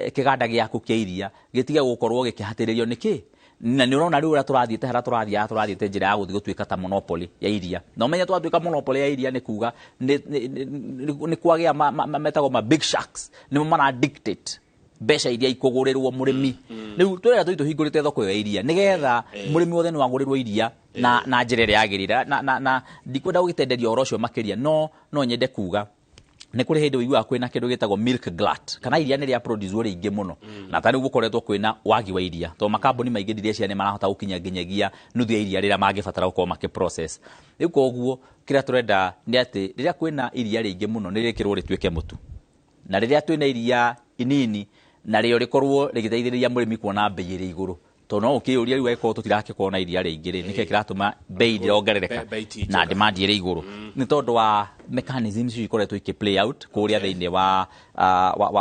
S1: kĩganda gĩaku kĩa iria gĩtige gũkorwo gĩkĩhatĩrĩrio nĩ kĩ. Na nĩ ũrona rĩu ũrĩa tũrathiĩte, harĩa tũrathiaga, tũrathiĩte njĩra ya gũthiĩ gũtuĩka ta monopoly ya iria. Na ũmenye twatuĩka monopoly ya iria nĩ kuga nĩ kwagĩa metagwo ma big sharks, nĩmo mara dictate mbeca iria ikũgũrĩrwo mũrĩmi. Rĩu tũrera tũi tũhingũrĩte thoko ĩyo ya iria nĩgetha mũrĩmi wothe no agũrĩrwo iria na njĩra ĩrĩa yagĩrĩire. Na ndikwenda gũgĩtenderia ũhoro ũcio makĩria, no nyende kuga nĩ kũrĩ hĩndĩ ũiguaga kwĩna kĩndũ gĩtagwo milk glut, kana iria nĩ rĩa produce rĩingĩ mũno, na ta rĩu gũkoretwo kwĩna wagi wa iria tondũ makambuni maingĩ ndireciria nĩ marahota gũkinya nginyagia nuthu ya iria rĩrĩa mangĩbatara gũkorwo makĩ process. Rĩu koguo kĩrĩa tũrenda nĩ atĩ rĩrĩa kwĩna iria rĩingĩ mũno nĩ rĩkĩrwo rĩtuĩke mũtu, na rĩrĩa twĩna iria inini narĩo rĩkorwo rĩgĩteithĩrĩria mũrĩmi kuona bei ĩrĩ igũrũ, tondũ no ũkĩyũria rĩu angĩkorwo tũtirakĩkorwo na iria rĩingĩ rĩ, nĩkĩĩ kĩratũma bei ndĩrongerereka
S2: Bei ti
S1: na
S2: njega.
S1: demand ĩrĩ igũrũ? Nĩ tondũ wa mechanisms icio ikoretwo ikĩ play out kũrĩa thĩinĩ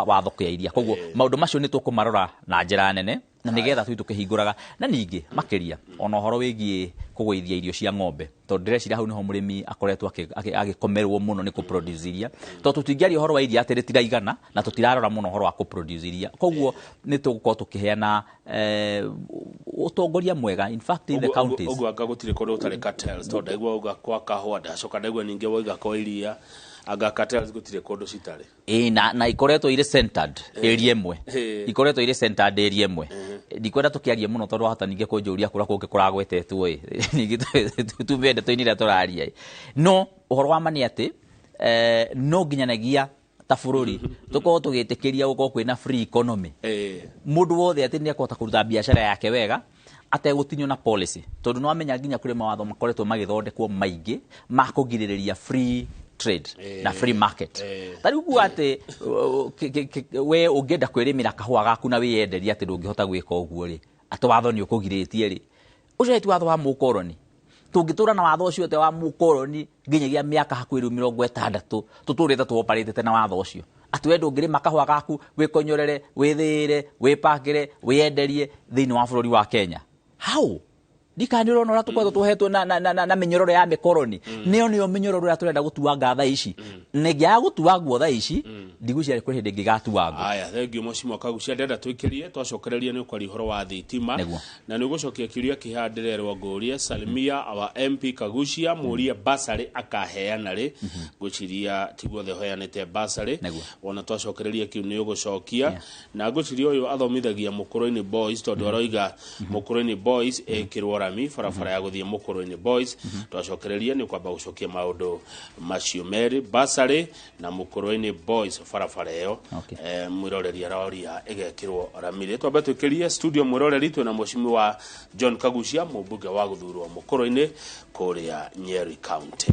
S1: wa thoko ya iria. Koguo maũndũ macio nĩ tũkũmarora na njĩra nene na nĩgetha tũthiĩ tũkĩhingũraga. Na ningĩ makĩria ona ũhoro wĩgiĩ kũgũithia irio cia ng'ombe, tondũ ndĩreciria hau nĩho mũrĩmi akoretwo agĩkomerwo mũno nĩ kũproduce iria, tondũ tũtingĩaria ũhoro wa iria atĩ rĩtiraigana na tũtirarora mũno ũhoro wa kũproduce iria. Koguo nĩ tũgũkorwo tũkĩheana ũtongoria mwega, in fact in the counties.
S2: Ũguo anga gũtirĩ kũndũ gũtarĩ cartels, tondũ ndaigua uga kwa kahũa, ndacoka ndaigua ningĩ wauga kwa iria, anga cartels gũtirĩ kũndũ citarĩ?
S1: Ĩĩ, na ikoretwo irĩ centered area ĩmwe. Ikoretwo irĩ centered area ĩmwe. Ndikwenda tũkĩarie mũno tondũ wahota ningĩ kũnjũria kũrĩa kũngĩ kũragwetetwo ĩ, ningĩ tume ndeto-inĩ ĩrĩa tũraria ĩ. No ũhoro wa ma nĩ atĩ no nginyanagia Ta bũrũri tũkorwo tũgĩtĩkĩria gũkorwo kwĩna free economy, mũndũ wothe atĩ nĩ ekũhota kũruta biacara yake wega ategũtinio na policy, tondũ nĩ wamenya nginya kũrĩ mawatho makoretwo magĩthondekwo maingĩ ma kũgirĩrĩria free trade na free market. Ta rĩu kuga atĩ we ũngĩenda kwĩrĩmĩra kahũa gaku na wĩyenderie atĩ ndũngĩhota gwĩka ũguo rĩ, atĩ watho nĩ ũkũgirĩtie rĩ, ũcio ti watho wa mũkoroni. Tũngĩtũra na watho ũcio atĩa wa mũkoroni nginyagia mĩaka hakuhĩ rĩu 60 tũtũrĩte tũoparĩtĩte na watho ũcio, atĩ we ndũngĩrĩma kahũa gaku wĩkonyorere, wĩthĩĩre, wĩpakĩre, wĩyenderie thĩinĩ wa bũrũri wa Kenya? How? Ndikani ũrona ũrĩa tũkoretwo tũhetwo na mĩnyororo ya mĩkoroni, nĩyo mĩnyororo ĩrĩa tũrenda gũtuanga thaa ici. Na ĩngĩaga gũtuangwo thaa ici, ndigwĩciria kũrĩ hĩndĩ ĩngĩgatuangwo.
S2: Aya, thengiũ mheshimiwa Kaguchia. Ndĩrenda twĩkĩrie twacokereria nĩ ũkwaria ũhoro wa thitima.
S1: Nĩguo.
S2: Na nĩ ũgũcokia kĩũria kĩha ndĩrerwo ngũrie: "Salimia our MP Kaguchia, mũrie basarĩ akaheana rĩ." Ngwĩciria tiguothe ũheanĩte basarĩ.
S1: Nĩguo.
S2: Ona twacokereria kĩu nĩ ũgũcokia. Na ngwĩciria ũyũ athomithagia Mũkũrũ-inĩ Boys, tondũ aroiga Mũkũrũ-inĩ Boys ĩkĩrwo rami, barabara ya gũthiĩ Mũkũrũ-inĩ Boys. Twacokereria nĩ ũkwamba gũcokia maũndũ macio merĩ, basarĩ na Mũkũrũ-inĩ Boys barabara ĩyo. Mwĩroreri aroria ĩgekĩrwo rami rĩ. Twambe twĩkĩrie studio. Mwĩroreri, twĩna mheshimiwa John Kaguchia, mũmbunge wa gũthurwo Mũkũrũ-inĩ kũrĩa Nyeri County.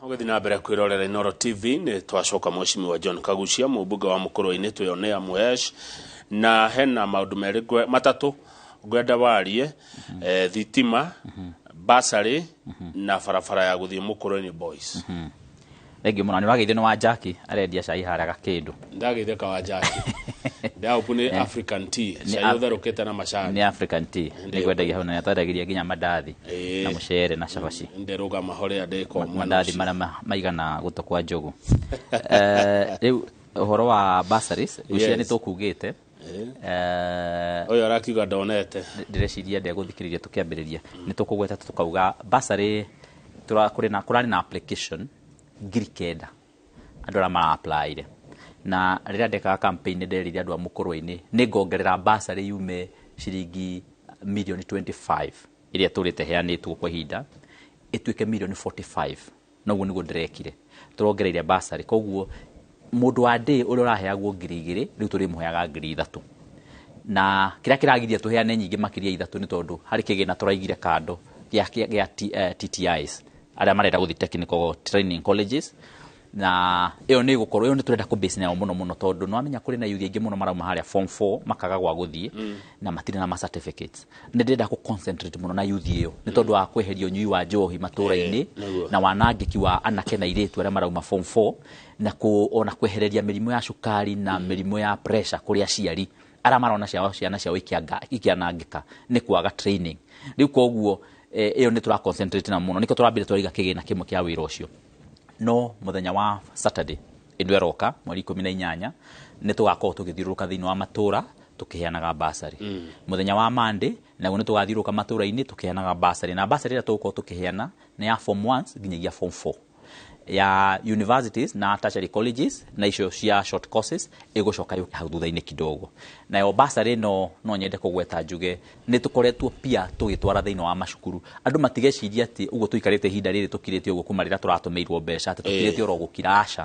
S2: Ũgĩthiĩ na mbere kwĩrorera Inooro TV. Nĩ twacoka. Mheshimiwa John Kaguchia, mũmbunge wa Mũkũrũ-inĩ, twĩonea Mwesh, na hena maũndũ merĩ matatũ ngwenda warie: thitima, basarĩ na barabara ya gũthiĩ Mũkũrũ-inĩ Boys.
S1: Thengiũ mũno. Nĩ ũrageithio nĩ wa Jackie, arendia cai harĩa Gakĩndũ.
S2: Ndageithĩka wa Jackie, ndaũpu nĩ African tea, cai ũtherũkĩte na macani.
S1: Nĩ African tea nĩ kwendagia hau, na nĩatwendagĩria nginya mandathi na mũcere na cabaci.
S2: Ndĩrũgama horĩa ndĩko mwena
S1: Mandathi
S2: ũcio.
S1: marĩa maigana gũtũ kwa njogu. Rĩu ũhoro wa bursaries, ngwĩciria nĩ tũkugĩte.
S2: Ũyũ arakiuga ndonete.
S1: Ndĩreciria ndegũthikĩrĩria tũkĩambĩrĩria. Nĩ tũkũgweta tũkauga bursary kũrĩ na kũrarĩ na application 9,000 andũ arĩa mara-applyire, na rĩrĩa ndekaga campaign nĩ nderire andũ a Mũkũrwe-inĩ nĩ ngongerera bursary yume ciringi mirioni 25 ĩrĩa tũrĩte heanĩtwo kwa ihinda ĩtuĩke mirioni 45. Noguo nĩguo ndĩrekire, tũrongereire bursary. Koguo mũndũ wa ndĩ ũrĩa ũraheagwo 2,000, rĩu tũrĩmũheaga 3,000. Na kĩrĩa kĩragiria tũheane nyingĩ makĩria 3 nĩ tondũ harĩ kĩgĩna tũraigire kando gĩa TTIs arĩa marenda gũthiĩ technical training colleges, na ĩyo nĩ ĩgũkorwo ĩyo nĩ tũrenda kũ base nayo mũno mũno, tondũ nĩ wamenya kũrĩ na yuthi aingĩ mũno marauma harĩa form 4 makaga gwa gũthiĩ na matirĩ na ma certificates. Nĩ ndĩrenda kũ concentrate mũno na yuthi ĩyo nĩ tondũ wa kweheria ũnyui wa njohi matũra-inĩ na wanangĩki wa anake na airĩtu arĩa marauma form 4, na ona kwehereria mĩrimũ ya cukari na mĩrimũ ya pressure kũrĩ aciari arĩa marona ciao ciana ciao ikĩanangĩka nĩ kwaga training. Rĩu koguo ĩyo nĩ tũra concentrate na mũno, nĩkĩo tũrambire tũraiga kĩgĩna kĩmwe kĩa wĩra ũcio. No mũthenya wa Saturday ĩno ĩroka, mweri 18, nĩ tũgakorwo tũgĩthiũrũrũka thĩinĩ wa matũra tũkĩheanaga basarĩ. Mũthenya wa Monday naguo nĩ tũgathiũrũrũka matũra-inĩ tũkĩheanaga basarĩ, na basarĩ ĩrĩa tũgũkorwo tũkĩheana nĩ ya form 1 nginyagia form 4, ya universities na tertiary colleges na icio cia short courses ĩgũcoka yũke hau thutha-inĩ kidogo. Nayo basarĩ ĩno no nyende kũgweta njuge nĩ tũkoretwo pia tũgĩtwara thĩinĩ wa macukuru. Andũ matigeciria atĩ ũguo tũikarĩte ihinda rĩrĩ tũkirĩte ũguo kuma rĩrĩa tũratũmĩirwo mbeca atĩ tũkirĩte oro gũkira, aca.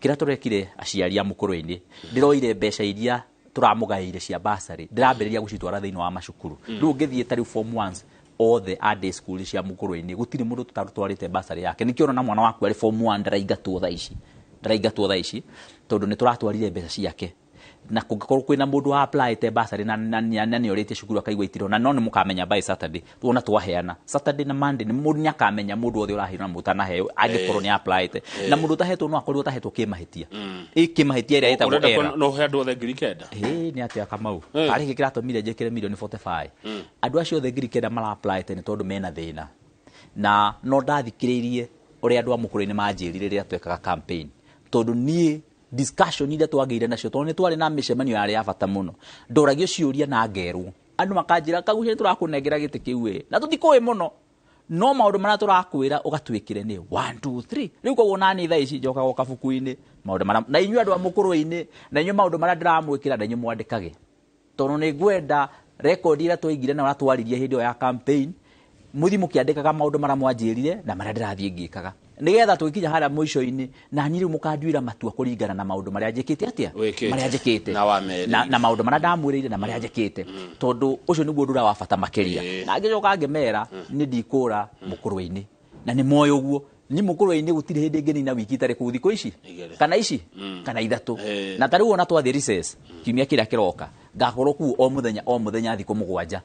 S1: Kĩrĩa tũrekire, aciari a Mũkũrwe-inĩ, ndĩroire mbeca iria tũramũgaĩire cia basarĩ, ndĩrambĩrĩria gũcitwara thĩinĩ wa macukuru. Rĩu ũngĩthiĩ ta rĩu form ones othe a day school cia Mũkũrwe-inĩ, gũtirĩ mũndũ tũtatwarĩte basarĩ yake. Nĩkĩo ũrona mwana waku arĩ form 1 ndaraingatwo thaa ici, ndaraingatwo thaa ici tondũ nĩ tũratwarire mbeca ciake. Na kũngĩkorwo kwĩna mũndũ wa applyte basarĩ na nĩ orĩtie cukuru akaigua itirona, no nĩ mũkamenya by Saturday. Tuona twaheana Saturday na Monday, nĩ mũndũ nĩ akamenya mũndũ wothe ũraheirwo na mũndũ ũtanaheo angĩkorwo nĩ applyte. Na mũndũ ũtahetwo no akorirwo ũtahetwo kĩmahĩtia, ĩ kĩmahĩtia ĩrĩa ĩtagwo
S2: Ũrenda
S1: error.
S2: No ũhe andũ othe 9,000?
S1: Ĩ nĩ atĩa, Kamau? Arĩ gĩkĩ kĩratũmire njĩkĩre mirioni 45 andũ acio othe 9,000 mara applyte nĩ tondũ mena thĩna. Na no ndathikĩrĩirie ũrĩa andũ a Mũkũrwe-inĩ manjĩrire rĩrĩa twekaga campaign, tondũ niĩ discussion iria twagĩire nacio, tondũ nĩ twarĩ na mĩcemanio yarĩ ya bata mũno, ndoragio ciũria na ngerwo andũ makanjĩra, "Kagucia, nĩ tũrakũnengera gĩtĩ kĩu ĩ na tũtikũĩ mũno, no maũndũ marĩa tũrakwĩra ũgatwĩkĩre nĩ 1 2 3." Rĩu koguo nani thaa ici njokaga o kabuku-inĩ maũndũ marĩa, na inyuĩ andũ a Mũkũrwe-inĩ, na inyuĩ maũndũ marĩa ndĩramwĩkĩra na inyuĩ mwandĩkage, tondũ nĩ ngwenda rekondi ĩrĩa twaigire na ũrĩa twaririe hĩndĩ ĩyo ya campaign. Muthi mukiandikaga maundu maria mwanjirire na maria ndirathie ngikaga nigetha twikinya haria mwico-ini na niĩ rĩu mũkanduĩra matua kũringana na maũndũ marĩa njĩkĩte atĩa marĩa njĩkĩte na maũndũ marĩa ndamwĩrĩire na marĩa njĩkĩte tondũ ũcio nĩguo ũndũ ũrĩa wa bata makĩria. Na ngĩcoka ngĩmera nĩ ndikũra mũkũrwe-inĩ na nĩ moĩ ũguo ni mũkũrwe-inĩ gũtirĩ hĩndĩ ĩngĩ na wiki itarĩ kũu thikũ ici kana ici kana ithatũ. Na ta rĩu ona twathiĩ recess kiumia kĩrĩa kĩroka ngakorwo kũu o mũthenya o mũthenya thikũ 7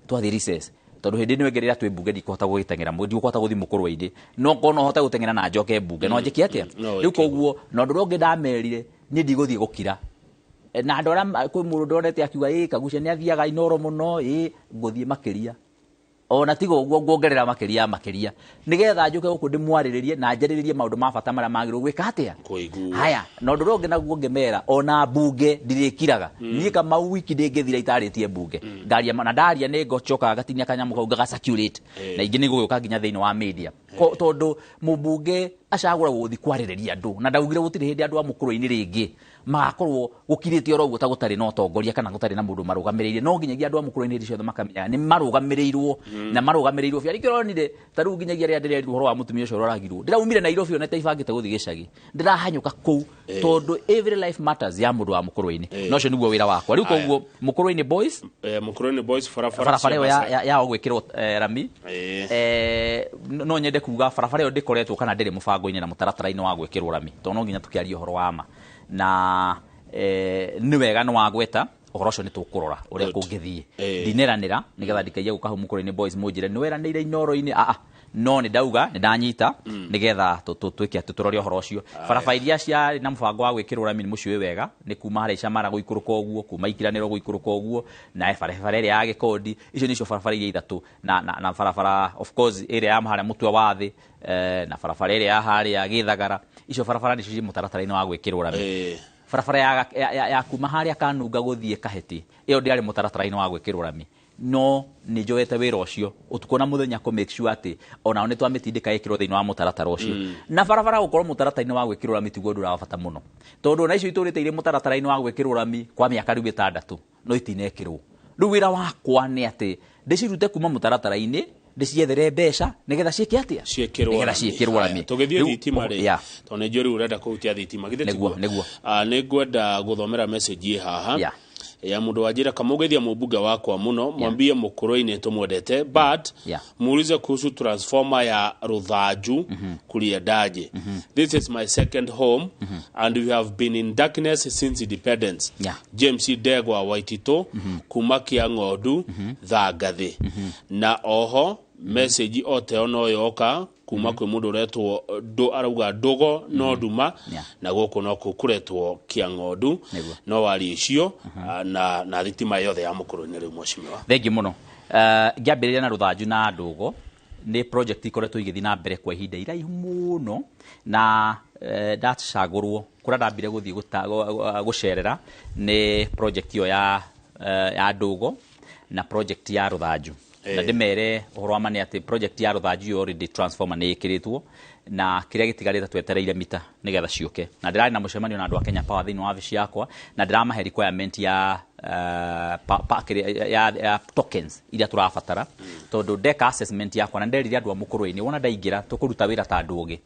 S1: twathiĩ recess tondu hindi ĩno ĩngĩ rĩrĩa twĩ mbunge ndikũhota gũgĩteng'era ndikũhota gũthiĩ mũkũrwe-inĩ no korwo no hote gũteng'era na njoke mbunge no njĩke atĩa rĩu. Koguo na ũndũ ũrĩa ũngĩ ndamerire niĩ ndigũthiĩ gũkira na andũ arĩa kwĩ mũndũ ndonete akiuga ĩ Kaguchia nĩ athiaga Inooro mũno ĩ ngũthiĩ makĩria ona tiga ũguo nguongerera makĩria makĩria nigetha njũke gũkũ ndĩmwarĩrĩrie na njarĩrĩrie maũndũ ma bata marĩa magĩrĩirwo gwĩka atĩa. Haya, na ũndũ ũrĩa ũngĩ naguo ngĩmera ona mbunge ndirĩkiraga niĩ Kamau wiki ndĩngĩthira itarĩtie mbunge ngaria na ndaria nĩ ngocokaga ngatinia kanyamũ kau ngaga circulate na ingĩ nĩ gũgĩũka nginya thĩinĩ wa media tondũ mũmbunge acagũragwo gũthiĩ kwarĩrĩria andũ na ndaugire gũtirĩ hĩndĩ andũ a mũkũrũ-inĩ rĩngĩ magakorwo gũkirĩte oro ũguo ta gũtarĩ na ũtongoria kana gũtarĩ na mũndũ marũgamĩrĩire. No nginyagia andũ a mũkũrũ-inĩ hĩndĩ ciothe makamenya nĩ marũgamĩrĩirwo na marũgamĩrĩirwo biũ. Nĩkĩo ũronire ta rĩu nginyagia rĩrĩa ndĩrerirwo ũhoro wa mũtumia ũcio ũroragirwo ndĩraumire Nairobi ona itaibangĩte gũthiĩ gĩcagi ndĩrahanyũka kũu tondũ every life matters ya mũndũ wa mũkũrũ-inĩ. Na ũcio nĩguo wĩra wakwa rĩu. Koguo mũkũrũ-inĩ boys,
S2: mũkũrũ-inĩ boys barabara
S1: ĩyo yao gwĩkĩrwo rami, no nyende kuga barabara ĩyo ndĩkoretwo kana ndĩrĩ mũbango-inĩ na mũtaratara-inĩ wa gwĩkĩrwo rami tondũ no nginya tũkĩarie ũhoro wa ma na nĩ wega nĩ wagweta ũhoro ũcio nĩ tũkũrora ũrĩa kũngĩthiĩ. Ndineranĩra nĩgetha ndikaiye gũka hau mũkũrũ-inĩ boys mũnjĩre nĩ weranĩire Inooro-inĩ aa no nĩ ndauga nĩ ndanyita nĩgetha twĩke atĩ tũrore ũhoro ũcio. Barabara iria ciarĩ na mũbango wa gwĩkĩrwo rami nĩ mũciũĩ wega nĩ kuma harĩa Icamara gũikũrũka ũguo kuma Ikiranĩro gũikũrũka ũguo na barabara ĩrĩa ya Gĩkondi. Icio nĩcio barabara iria ithatũ na barabara of course ĩrĩa ya harĩa Mũtwe wa Thĩ na barabara ĩrĩa ya harĩa Gĩthagara. Icio barabara nĩcio ciĩ mũtaratara-inĩ wa gwĩkĩrwo rami. Barabara ya kuma harĩa Kanunga gũthiĩ Kahĩti ĩyo ndĩarĩ mũtaratara-inĩ wa gwĩkĩrwo rami no nĩ njoete wĩra ũcio ũtukũ na mũthenya kũ make sure atĩ onao nĩ twamĩtindĩka ĩkĩrwo thĩinĩ wa mũtaratara ũcio. Na barabara gũkorwo mũtaratara-inĩ wa gwĩkĩrwo rami tiguo ũndũ ũrĩa wa bata mũno tondũ ona icio itũrĩte irĩ mũtaratara-inĩ wa gwĩkĩrwo rami kwa mĩaka rĩu 6 no itinekĩrwo. Rĩu wĩra wakwa nĩ atĩ ndĩcirute kuma mũtaratara-inĩ ndĩciethere mbeca nĩgetha ciĩke atĩa
S2: ciĩkĩrwo rami. Tũgĩthiĩ thitima rĩ tondũ nĩ njũĩ rĩu ũrenda kũhutia thitima githĩ tiguo?
S1: Nĩguo.
S2: Nĩ ngwenda gũthomera message ĩ haha ya mundu wajira Kamũgeithia mũmbunge wakwa muno mwambie mũkũrũ-inĩ tumwendete but muulize kuhusu transformer ya Ruthanju kuliendaje. This is my second home and we have been in darkness since independence. James Ndegwa Waitito kuma Kĩang'ondu Thangathĩ. Na oho message ote ono yoka kuma kwĩ mũndũ ũretwo arauga ndugo no nduma na gũkũ no kũretwo Kĩang'ondu no warie icio na thitima yothe ya mũkũrũ-inĩ rĩu mheshimiwa.
S1: Thengiũ mũno. Ngĩambĩrĩria na Ruthanju na Ndũgo nĩ project ikoretwo igĩthiĩ na mbere kwa ihinda iraihu mũno na ndacagũrwo kũrĩa ndambire gũthiĩ gũcerera nĩ project ĩyo ya Ndũgo na project ya Ruthanju. Na ndĩmere ũhoro wa ma nĩ atĩ project ya Ruthanju yo already transformer nĩ ĩkĩrĩtwo na kĩrĩa gĩtigarĩte twetereire mita nĩgetha ciũke. Na ndĩrarĩ na mũcemanio na andũ a Kenya Power thĩinĩ wa wabici yakwa na ndĩramahe requirement ya ya tokens iria tũrabatara tondũ ndeka assessment yakwa na nderire andũ a mũkũrũ-inĩ wona ndaingĩra tũkũruta wĩra ta andũ ũgĩ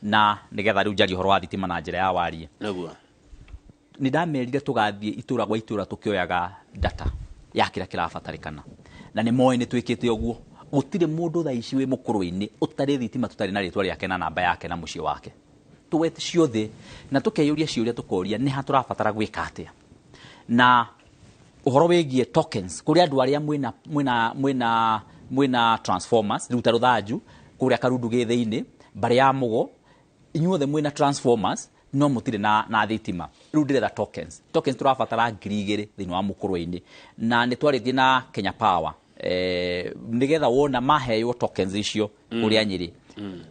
S1: na nĩgetha rĩu njarie ũhoro wa thitima na njĩra ya warie.
S2: Nĩguo
S1: nĩ ndamerire tũgathiĩ itũra gwa itũra tũkĩoyaga data ya kĩrĩa kĩrabatarĩkana na nĩ moĩ nĩ twĩkĩte ũguo. Gũtirĩ mũndũ thaa ici wĩ mũkũrũ-inĩ ũtarĩ thitima tũtarĩ na rĩtwa rĩake na namba yake na mũciĩ wake. Tũwete ciothe na tũkeyũria ciũria tũkoria nĩ ha tũrabatara gwĩka atĩa. Na ũhoro wĩgiĩ tokens kũrĩ andũ arĩa mwĩna transformers rĩu ta Ruthanju kũrĩa Karundu gĩ thĩinĩ mbarĩ ya Mũgo inyuothe mwĩna transformers no mũtirĩ na thitima. Rĩu ndĩretha tokens. Tokens tũrabatara 2,000 thĩinĩ wa mũkũrũ-inĩ na nĩ twarĩtie na Kenya Power nĩgetha wona maheywo tokens icio kũrĩa Nyĩrĩ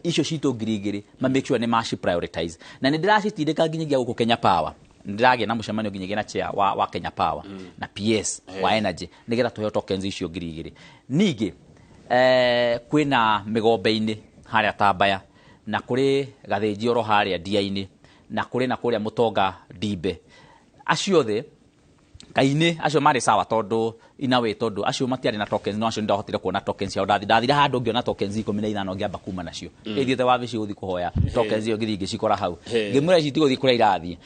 S1: icio citũ 2,000 ma make sure nĩ maci prioritize. Na nĩ ndĩracitindĩka nginyagia gũkũ Kenya Power. Ndĩragĩa na mũcemanio nginyagia na chair wa Kenya Power na PS wa Energy nĩgetha tũheo tokens icio 2,000. Ningĩ kwĩna mĩgombe-inĩ harĩa Tambaya na kũrĩ Gathĩnji oro harĩa Ndia-inĩ na kũrĩ na kũrĩa Mũtonga Ndimbe. Acio othe Kainĩ acio marĩ sawa tondũ inawe tondũ acio matiarĩ na tokens, no acio nĩndahotire kuona tokens ciao. Ndathire handũ ngĩona tokens 15 ngĩamba kuma nacio. Ĩthiĩte wabici gũthiĩ kũhoya tokens iyo, ngĩthiĩ ngĩcikora hau, ngĩmwĩra ici tigũthiĩ kũrĩa irathiĩ,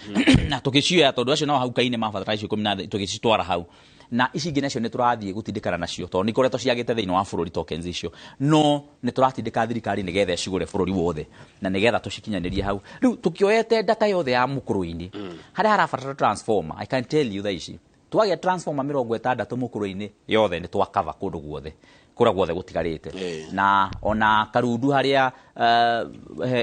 S1: na tũgĩcioya tondũ acio nao hau kainĩ mabatara icio 10 na tũgĩcitwara hau. Na ici ingĩ nacio nĩ tũrathiĩ gũtindĩkana nacio tondũ nĩ ikoretwo ciagĩte thĩinĩ wa bũrũri tokens icio, no nĩ tũratindĩka thirikari nĩgetha ĩcigũre bũrũri wothe na nĩgetha tũcikinyanĩrie hau. Rĩu tũkĩoete data yothe ya mũkũrũ-inĩ harĩa harabatara transformer, I can tell you thaa ici twagĩa transformer 60 mũkũrũ-inĩ yothe nĩ twakava kũndũ guothe kũrĩa guothe gũtigarĩte. Na ona Karundu harĩa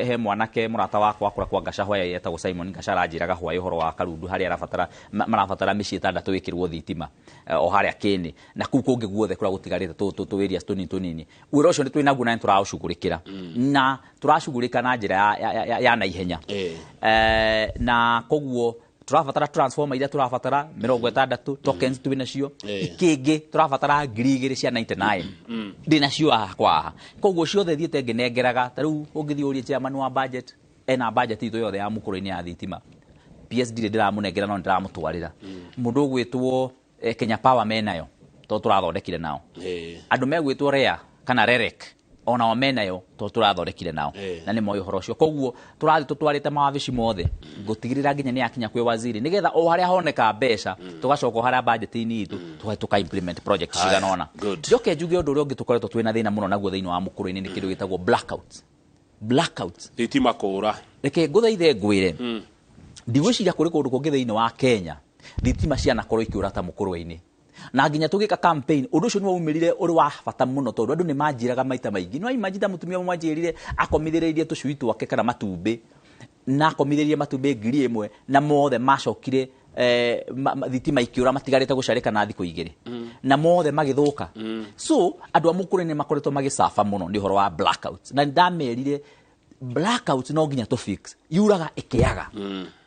S1: he mwanake mũrata wakwa kũrĩa kwa Ngaca hwaĩ etagwo Simon Ngaca aranjĩraga hwaĩ ũhoro wa Karundu harĩa arabatara marabatara mĩciĩ 6 ĩkĩrwo thitima, o harĩa Kĩnĩ na kũu kũngĩ guothe kũrĩa gũtigarĩte tũ areas tũnini tũnini. Wĩra ũcio nĩ twĩnaguo na nĩ tũraũcugũrĩkĩra na tũracugũrĩka na njĩra ya naihenya. Na koguo tũrabatara transformer iria tũrabatara 60, tokens twĩ nacio. Ikĩngĩ tũrabatara 2000 cia 99, ndĩ nacio haha kwa haha. Koguo ciothe thiĩte ngĩnengeraga. Ta rĩu ũngĩthiĩ ũrie chairman wa budget, ena budget itũ yothe ya mũkũrũ-inĩ ya thitima. PS ndirĩ ndĩramũnengera no ndĩramũtwarĩra. Mũndũ ũgwĩtwo Kenya Power menayo tondũ tũrathondekire nao. Andũ megwĩtwo REA kana REREC onao menayo tondũ tũrathondekire nao. Na nĩ moĩ ũhoro ũcio. Koguo tũrathiĩ tũtwarĩte mawabici mothe gũtigĩrĩra nginya nĩ yakinya kwĩ waziri nĩgetha o harĩa honeka mbeca tũgacoka o harĩa budget-inĩ itũ tũgathiĩ tũka implement project cigana ũna. Njoke njuge ũndũ ũrĩa ũngĩ tũkoretwo twĩna thĩna mũno naguo thĩinĩ wa mũkũrũ-inĩ nĩ kĩndũ gĩtagwo blackouts. Blackouts.
S2: Thitima kũra.
S1: Reke ngũthaithe ngwĩre, ndigwĩciria kũrĩ kũndũ kũngĩ thĩinĩ wa Kenya thitima cianakorwo ikĩũra ta mũkũrũ-inĩ. Na nginya tũgĩka campaign ũndũ ũcio nĩ waumĩrire ũrĩ wa bata mũno tondũ andũ nĩ manjĩraga maita maingĩ. No imagine ta mũtumia ũmwe anjĩrire akomithĩrĩirie tũcui twake kana matumbĩ, na akomithĩrĩirie matumbĩ 1000 na mothe macokire thitima ikĩũra matigarĩte gũcarĩka na thikũ 2 na mothe magĩthũka. So andũ a mũkũrũ nĩ makoretwo magĩcaba mũno nĩ ũhoro wa blackouts, na ndamerire blackouts no nginya tũ fix, yuraga ĩkĩaga.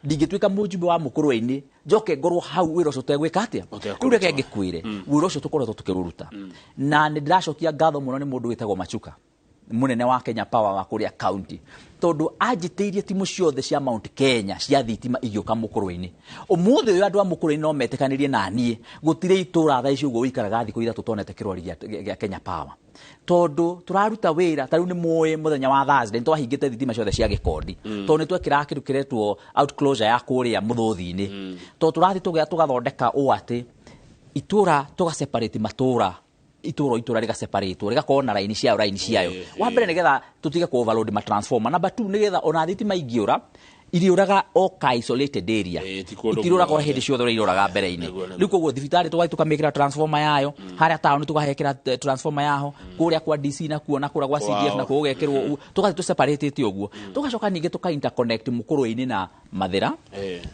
S1: Ndingĩtuĩka mũjumbe wa mũkũrũ-inĩ njoke ngorwo hau wĩra ũcio ũtegwĩka atĩa. Rĩu reke ngĩkwĩre wĩra ũcio tũkoretwo tũkĩrũruta, na nĩ ndĩracokia ngatho mũno nĩ mũndũ wĩtagwo Machuka, mũnene wa Kenya Power wa kũrĩa county, tondũ anjĩtĩirie timu ciothe cia Mount Kenya cia thitima igĩũka mũkũrũ-inĩ. Ũmũthĩ ũyũ andũ a mũkũrũ-inĩ no metĩkanĩrie na niĩ gũtirĩ itũra thaa ici ũguo ũikaraga thikũ 3 tonete kĩrori gĩa Kenya Power, tondũ tũraruta wĩra. Ta rĩu nĩ mũĩ mũthenya wa Thursday nĩ twahingĩte thitima ciothe cia Gĩkondi tondũ nĩ twekĩraga kĩndũ kĩretwo out closure ya kũrĩa mũthũthi-inĩ, tondũ tũrathiĩ tũgathondeka ũũ atĩ itũra tũga separate matũra, itũra itũra rĩgaseparatwo rĩgakorwo na raini ciayo, raini ciayo. Wa mbere nĩgetha tũtige kũ overload ma transformer. Number 2 nĩgetha ona thitima ingĩũra iriũraga o ka isolated area, itirũraga o hĩndĩ ciothe ũrĩa irũraga mbere-inĩ. Rĩu koguo thibitarĩ tũgathiĩ tũkamĩkĩra transformer yayo, harĩa taũni tũgahekĩra transformer yaho, kũrĩa kwa DC nakuo na kũrĩa gwa CDF nakuo gũgekĩrwo ũguo, tũgathiĩ tũseparatĩte ũguo. Tũgacoka ningĩ tũka interconnect mũkũrũ-inĩ na Mathĩra,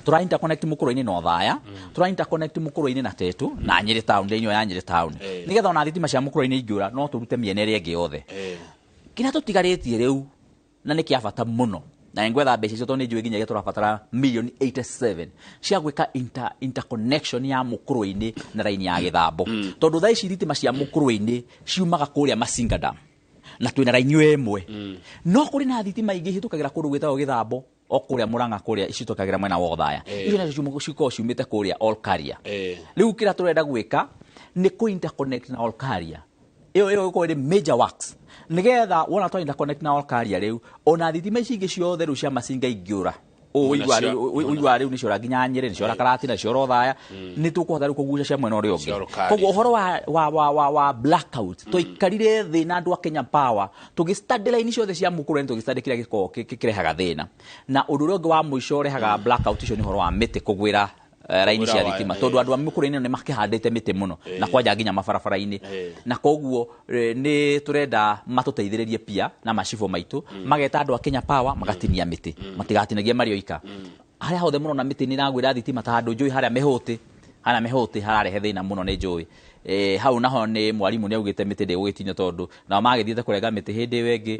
S1: tũra interconnect mũkũrũ-inĩ na Othaya, tũra interconnect mũkũrũ-inĩ na Tetu na Nyĩrĩ town, thĩinĩ ya Nyĩrĩ town, nĩgetha ona thitima cia mũkũrũ-inĩ ingĩũra no tũrute mĩena ĩrĩa ĩngĩ yothe. Kĩrĩa tũtigarĩtie rĩu na nĩ kĩa bata mũno, na nĩngwetha mbeca icio tondũ nĩ njũĩ nginyagia tũrabatara milioni 87 cia gwĩka interconnection ya mũkũrũ-inĩ na raini ya Gĩthambo, tondũ thaa ici thitima cia mũkũrũ-inĩ ciumaga kũrĩa Masinga Dam na twĩna raini ĩyo ĩmwe, no kũrĩ na thitima ingĩ ihĩtũkagĩra kũndũ gwĩtagwo Gĩthambo o kũrĩa Murang'a kũrĩa icitũkagĩra mwena wa Othaya, icio nacio cikoragwo ciumĩte kũrĩa Olkaria. Rĩu kĩrĩa tũrenda gwĩka nĩ kũ interconnect na Olkaria ĩyo ĩyo ĩgũkorwo ĩrĩ major works, nĩgetha wona twa interconnect na Olkaria rĩu ona thitima ici ingĩ ciothe rĩu cia Masinga ingĩũra ũigua rĩu nĩciora nginya Nyĩrĩ, nĩciora Karatina, nĩciora Othaya, nĩ tũkũhota rĩu kũgucia cia mwena ũrĩa ũngĩ. Koguo ũhoro wa blackout tũikarire thĩ na andũ a Kenya Power tũgĩstudy line ciothe cia mũkũrũ, tũgĩstudy kĩrĩa gĩkoragwo kĩrehaga thĩna. Na ũndũ ũrĩa ũngĩ wa mũico ũrehaga blackout icio nĩ ũhoro wa mĩtĩ kũgwĩra raini cia thitima, tondũ andũ a mũkũrũ-inĩ nĩ makĩhandĩte mĩtĩ mũno na kwanja nginya mabarabara-inĩ, na koguo nĩ tũrenda matũteithĩrĩrie pia na macibũ maitũ mageta andũ a Kenya Power magatinia mĩtĩ, matigatinagie marĩ oika. Harĩa hothe mũrona mĩtĩ nĩ ĩragwĩra thitima ta handũ njũĩ harĩa mĩhũtĩ, harĩa mĩhũtĩ hararehe thĩna mũno nĩ njũĩ. Hau naho nĩ mwarimũ nĩ augĩte mĩtĩ ndĩgũgĩtinio, tondũ nao magĩthiĩte kũrenga mĩtĩ hĩndĩ ĩyo ĩngĩ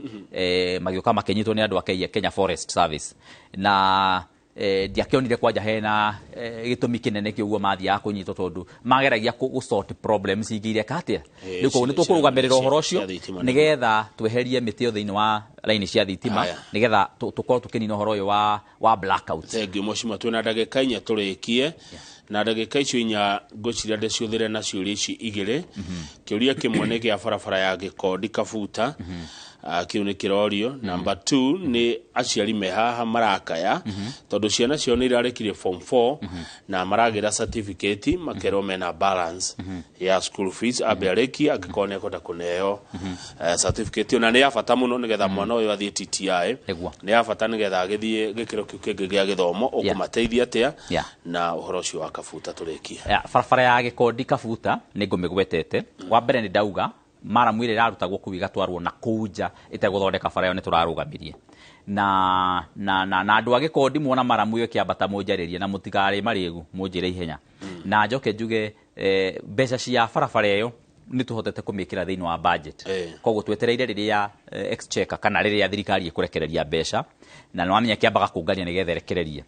S1: magĩũka makĩnyitwo nĩ andũ a Kenya Forest Service, na ndiakĩonire kwanja hena gĩtũmi kĩnene kĩ ũguo mathiaga kũnyitwo, tondũ mageragia gũ sort problems ingĩ ireka atĩa. Rĩu koguo nĩ tũkũrũgamĩrĩra ũhoro ũcio nĩgetha tweherie mĩtĩ ĩyo thĩinĩ wa raini cia thitima, nĩgetha tũkorwo tũkĩnina ũhoro ũyũ wa blackout.
S2: Thengiũ mheshimiwa, twĩna ndagĩka 4 tũrĩkie. Na ndagĩka icio 4 ngwĩciria ndĩciũthĩre na ciũria ici 2. Kĩũria kĩmwe nĩ kĩa barabara ya Gĩkondi Kabuta. Kĩu nĩ kĩrorio. Number 2 nĩ aciari me haha marakaya tondũ ciana ciao nĩ irarĩkirie form 4 na maragĩra certificate makerwo mena balance ya school fees, ambe arĩkie angĩkorwo nĩ ekwenda kũneo certificate ĩyo, na nĩ ya bata mũno nĩgetha mwana ũyũ athiĩ TTI.
S1: Nĩguo.
S2: Nĩ ya bata nĩgetha agĩthiĩ gĩkĩro kĩu kĩngĩ gĩa gĩthomo. Ũkũmateithia atĩa na ũhoro ũcio wa Kabuta tũrĩkie?
S1: Barabara ya Gĩkondi Kabuta nĩ ngũmĩgwetete. Wa mbere nĩ ndauga maramu ĩrĩa ĩrarutagwo kũu ĩgatwarwo na kũu nja ĩtegũthondeka bara ĩyo nĩ tũrarũgamirie. Na andũ a Gĩkondi muona maramu ĩyo ĩkĩambata mũnjarĩrie na mũtikarĩ marĩgu mũnjĩre ihenya. Na njoke njuge mbeca cia barabara ĩyo nĩ tũhotete kũmĩkĩra thĩinĩ wa budget. Koguo twetereire rĩrĩa exchequer kana rĩrĩa thirikari ĩkũrekereria mbeca, na nĩ wamenya kĩambaga kũngania nĩgetha ĩrekererie.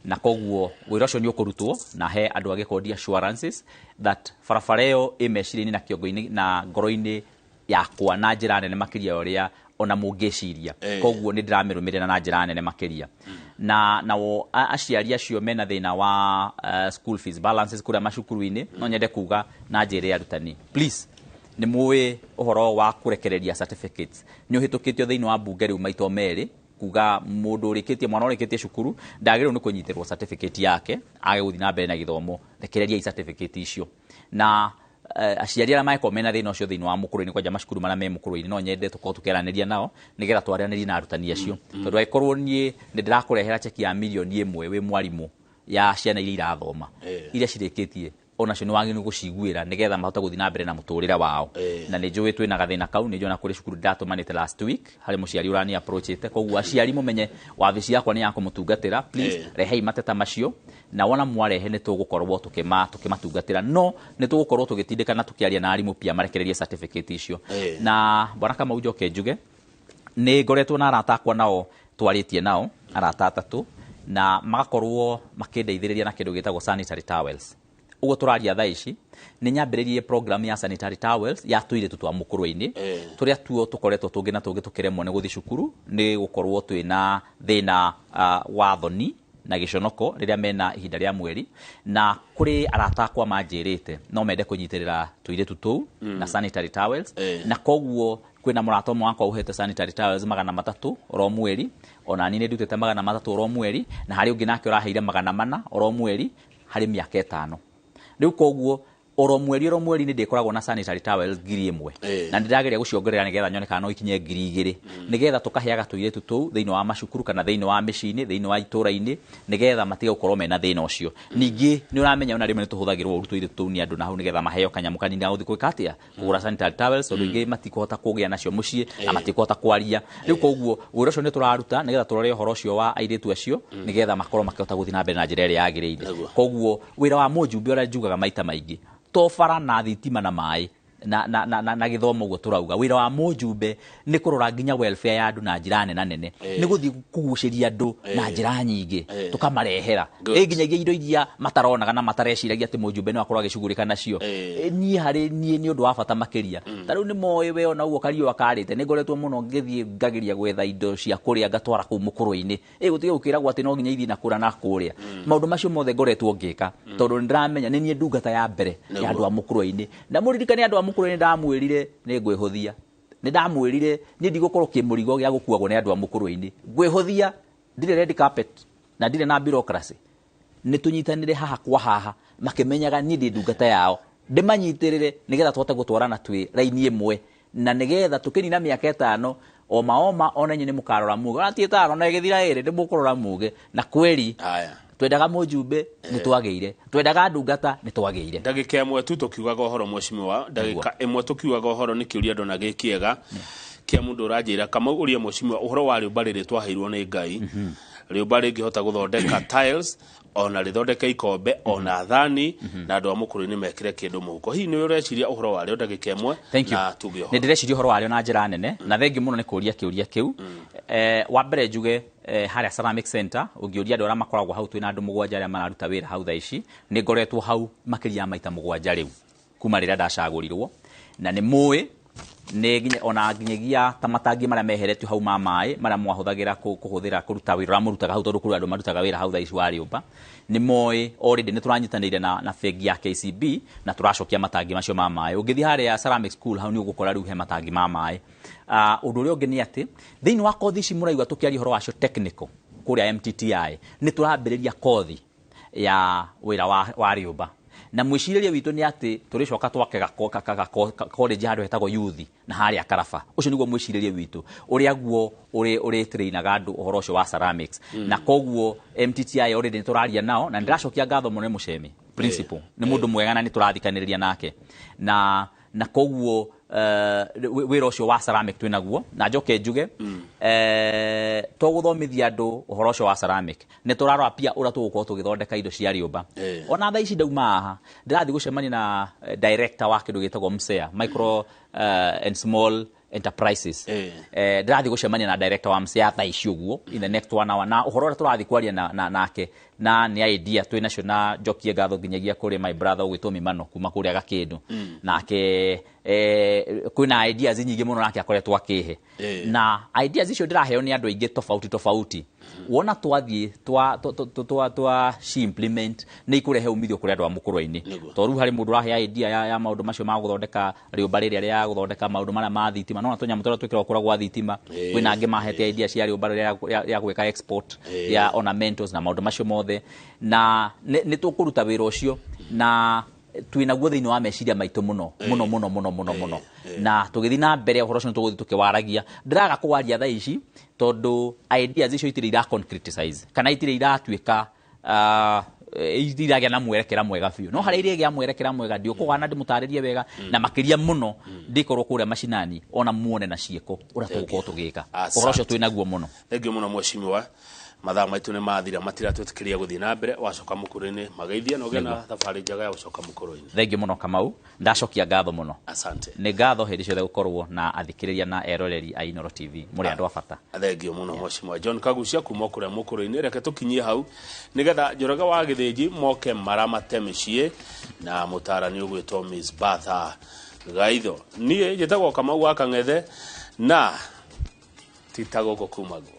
S1: Na koguo wĩra ũcio nĩ ũkũrutwo na he andũ a Gĩkondi assurances that barabara ĩyo ĩ meciria-inĩ na kĩongo-inĩ na ngoro-inĩ yakwa na njĩra nene makĩria ya ũrĩa ona mũngĩciria. Koguo nĩ ndĩramĩrũmĩrĩra na njĩra nene makĩria. Na nao aciari acio mena thĩna wa school fees balances kũrĩa macukuru-inĩ, no nyende kuga na njĩre arutani, please, nĩ mũĩ ũhoro wa kũrekereria certificates nĩ ũhĩtũkĩtio thĩinĩ wa mbunge rĩu maita merĩ, kuga mũndũ ũrĩkĩtie, mwana ũrĩkĩtie cukuru ndagĩrĩirwo nĩ kũnyitĩrwo certificate yake age gũthiĩ na mbere na gĩthomo. Rekereriai certificate icio. Na aciari arĩa mangĩkorwo mena thĩna ũcio thĩinĩ wa mũkũrũ-inĩ, kwanja macukuru marĩa me mũkũrũ-inĩ, no nyende tũkorwo tũkĩaranĩria nao nĩgetha twaranĩrie na arutani acio, tondũ angĩkorwo niĩ nĩ ndĩrakũrehera cheki ya mirioni 1 wĩ mwarimũ ya ciana iria irathoma, iria cirĩkĩtie onacio nĩ wagĩrĩirwo gũciguĩra nĩgetha mahote gũthiĩ na mbere na mũtũrĩre wao. Na nĩ njũĩ twĩna gathĩna kau, nĩ njũĩ na kũrĩ cukuru ndĩratũmanĩte last week harĩ mũciari ũrani approachĩte. Koguo aciari mũmenye wabici yakwa nĩ ya kũmũtungatĩra. Please, rehei mateta macio, na wona mwarehe nĩ tũgũkorwo tũkĩmatungatĩra, no nĩ tũgũkorwo tũgĩtindĩka na tũkĩaria na arimũ pia marekererie certificate icio. Na bwana Kamau, njoke njuge nĩ ngoretwo na arata akwa, nao twarĩtie nao arata atatũ, na magakorwo makĩndeithĩrĩria na kĩndũ gĩtagwo sanitary towels. Ũguo tũraria thaa ici nĩ nyambĩrĩirie program ya sanitary towels ya tũirĩtu twa mũkũrũ-inĩ, tũrĩa tuo tũkoretwo tũngĩ na tũngĩ tũkĩremwo nĩ gũthiĩ cukuru nĩ gũkorwo twĩna thĩna wa thoni na gĩconoko rĩrĩa mena ihinda rĩa mweri. Na kũrĩ arata akwa manjĩrĩte no mende kũnyitĩrĩra tũirĩtu tũu na sanitary towels. Na koguo kwĩna mũrata ũmwe wakwa ũhete sanitary towels 300 oro mweri, ona niĩ nĩ ndutĩte 300 oro mweri, na harĩ ũngĩ nake ũraheire 400 oro mweri harĩ mĩaka 5 rĩu. Koguo oro mweri oro mweri nĩ ndĩkoragwo na sanitary towels 1000. Na ndĩrageria gũciongerera nĩgetha nyone kana no ikinye 2000, nĩgetha tũkaheaga tũirĩtu tũu thĩinĩ wa macukuru kana thĩinĩ wa mĩciĩ-inĩ, thĩinĩ wa itũra-inĩ, nĩgetha matige gũkorwo mena thĩna ũcio. Ningĩ nĩ ũramenya ona rĩmwe nĩ tũhũthagĩrwo ũru tũirĩtu tũu nĩ andũ na hau, nĩgetha maheo kanyamũ kanini ga gũthiĩ gwĩka atĩa, kũgũra sanitary towels, tondũ ingĩ matikũhota kũgĩa nacio mũciĩ na matikũhota kwaria rĩu. Koguo wĩra ũcio nĩ tũraruta nĩgetha tũrore ũhoro ũcio wa airĩtu acio, nĩgetha makorwo makĩhota gũthiĩ na mbere na njĩra ĩrĩa yagĩrĩire. Koguo wĩra wa mũjumbe ũrĩa njugaga maita maingĩ, to bara na thitima na maĩ na gĩthomo, ũguo tũrauga wĩra wa mũjumbe nĩ kũrora nginya welfare ya andũ na njĩra nene nene, nĩ gũthiĩ kũgucĩria andũ na njĩra nyingĩ, tũkamarehera ĩ nginyagia indo iria mataronaga na matareciragia atĩ mũjumbe no akorwo agĩcugurĩka nacio. Niĩ harĩ niĩ nĩ ũndũ wa bata makĩria. Ta rĩu nĩ moĩ we ona ũguo kariũa karĩte, nĩ ngoretwo mũno ngĩthiĩ ngageria gwetha indo cia kũrĩa ngatwara kũu mũkũrũ-inĩ, ĩ gũtige gũkĩragwo atĩ no nginya ithiĩ na kũra na kũrĩa. Maũndũ macio mothe ngoretwo ngĩka tondũ nĩ ndĩramenya nĩ niĩ ndungata ya mbere ya andũ a mũkũrũ-inĩ. Na mũririkane, andũ a mũkũrũ-inĩ, ndamwĩrire nĩ ngwĩhũthia, nĩ ndamwĩrire niĩ ndigũkorwo kĩmũrigo gĩa gũkuagwo nĩ andũ a mũkũrũ-inĩ. Ngwĩhũthia, ndirĩ red carpet na ndirĩ na bureaucracy. Nĩ tũnyitanĩre haha kwa haha makĩmenyaga niĩ ndĩ ndungata yao, ndĩmanyitĩrĩre nĩgetha tũhote gũtwarana twĩ raini ĩmwe, na nĩgetha tũkĩnina mĩaka 5 oma oma ona inyuĩ nĩ mũkarora muge ona ti 5 na ĩgĩthira 2 nĩ mũkũrora muge na kweri.
S2: Haya.
S1: Twendaga mũjumbe nĩ twagĩire, twendaga ndungata nĩ twagĩire.
S2: Ndagĩka 1 tu tũkiugaga ũhoro, mheshimiwa, ndagĩka 1 tũkiugaga ũhoro. Nĩ kĩũria ndona gĩ kĩega kĩa mũndũ ũranjĩra, Kamau, ũria mheshimiwa ũhoro wa rĩũmba rĩrĩ twaheirwo nĩ Ngai, rĩũmba rĩngĩhota gũthondeka tiles ona rĩthondeke ikombe ona thani, na andũ a mũkũrũ-inĩ mekĩre kĩndũ mũhuko. Hihi nĩ ũreciria ũhoro warĩo? Ndagĩka 1.
S1: Thank you.
S2: Na tuge ũhoro.
S1: Nĩ ndĩreciria ũhoro warĩo na njĩra nene, na thengiũ mũno nĩ kũria kĩũria kĩu. Wa mbere njuge harĩa Ceramic Center, ũngĩũria andũ arĩa makoragwo hau, twĩna andũ 7 arĩa mararuta wĩra hau thaa ici. Nĩ ngoretwo hau makĩria ya maita 7 rĩu kuma rĩrĩa ndacagũrirwo, na nĩ mũĩ Nĩ nginya ona nginyagia ta matangi marĩa meheretio hau ma maĩ marĩa mwahũthagĩra kũhũthĩra kũruta wĩra ũrĩa mũrutaga hau, tondũ kũrĩ andũ marutaga wĩra hau thaa ici wa rĩũmba, nĩ moĩ already nĩ tũranyitanĩire na bengi ya KCB na tũracokia matangi macio ma maĩ. Ũngĩthiĩ harĩa Ceramic School hau nĩ ũgũkora rĩu he matangi ma maĩ. Ũndũ ũrĩa ũngĩ nĩ atĩ thĩinĩ wa kothi ici mũraigua tũkĩaria ũhoro wacio technical kũrĩa MTTI, nĩ tũrambĩrĩria kothi ya wĩra wa rĩũmba, na mwĩcirĩrie witũ nĩ atĩ tũrĩcoka twake college handũ hetagwo youth na harĩa Karaba. Ũcio nĩguo mwĩcirĩrie witũ ũrĩa guo ũrĩ trainaga andũ ũhoro ũcio wa ceramics. Na koguo MTTI already nĩ tũraria nao, na nĩndĩracokia ngatho mũno nĩ Mũcemi principal, nĩ mũndũ mwega na nĩ tũrathikanĩrĩria nake, na koguo wĩra ũcio wa ceramic twĩnaguo. Na njoke njuge to gũthomithia andũ ũhoro ũcio wa ceramic, nĩ tũrarora pia ũrĩa tũgũkorwo tũgĩthondeka indo cia rĩũmba. Ona thaa ici ndauma haha ndĩrathiĩ gũcemania na director wa kĩndũ gĩtagwo MSEA, micro and small enterprises. Ndĩrathiĩ gũcemania na director wa MSEA thaa ici ũguo in the next one hour, na ũhoro ũrĩa tũrathiĩ kwaria na nake na nĩ idea twĩ nacio. Na njokie ngatho nginyagia kũrĩ my brother ũgwĩtwo Mimano kuma kũrĩa Gakĩndũ, nake kwĩna ideas nyingĩ mũno nake akoretwo akĩhe. Na ideas icio ndĩraheo nĩ andũ aingĩ tofauti tofauti, wona twathiĩ twa ci implement nĩ ikũrehe umithio kũrĩ andũ a mũkũrwe-inĩ. Tondũ rĩu harĩ mũndũ ũrahe idea ya maũndũ macio ma gũthondeka rĩũmba rĩrĩa rĩa gũthondeka maũndũ marĩa ma thitima, nona tũnyamũ tũrĩa twĩkĩragwo kũrĩa gwa thitima. Kwĩna angĩ mahete idea cia rĩũmba rĩrĩa rĩa gwĩka export ya ornamentals na maũndũ macio mothe, na nĩ tũkũruta wĩra ũcio na twĩnaguo thĩinĩ wa meciria maitũ mũno mũno mũno mũno mũno mũno, na tũgĩthiĩ na mbere ũhoro ũcio nĩ tũgũthiĩ tũkĩwaragia. Ndĩraga kũwaria thaa ici tondũ ideas icio itirĩ ira concretize kana itirĩ iratuĩka iragĩa na mwerekera mwega biũ, no harĩa irĩgĩa mwerekera mwega ndiũkũgana ndĩmũtarĩrie wega na makĩria mũno ndĩkorwo kũrĩa macinani ona muone na ciĩko ũrĩa tũgũkorwo tũgĩka ũhoro ũcio twĩnaguo mũno.
S2: Thengiũ mũno mheshimiwa, mathaa maitũ nĩ mathira, matiratwĩtĩkĩria gũthiĩ na mbere. Wacoka mũkũrũ-inĩ mageithia na ũgĩe na thabarĩ njega ya gũcoka mũkũrũ-inĩ.
S1: Thengiũ mũno Kamau, ndacokia ngatho mũno.
S2: Asante.
S1: Nĩ ngatho hĩndĩ ciothe gũkorwo na athikĩrĩria na eroreri a Inooro TV, mũrĩ andũ a bata.
S2: Thengio mũno mheshimiwa John Kagucia kuma kũrĩa mũkũrũ-inĩ. Reke tũkinyie hau nĩgetha Njoroge wa Gĩthĩnji moke maramate mĩciĩ na mũtarani ũgwĩtwo Miss Bertha Gaitho. Niĩ njĩtagwo Kamau wa Kang'ethe na ti ta gũkũ kumagwo.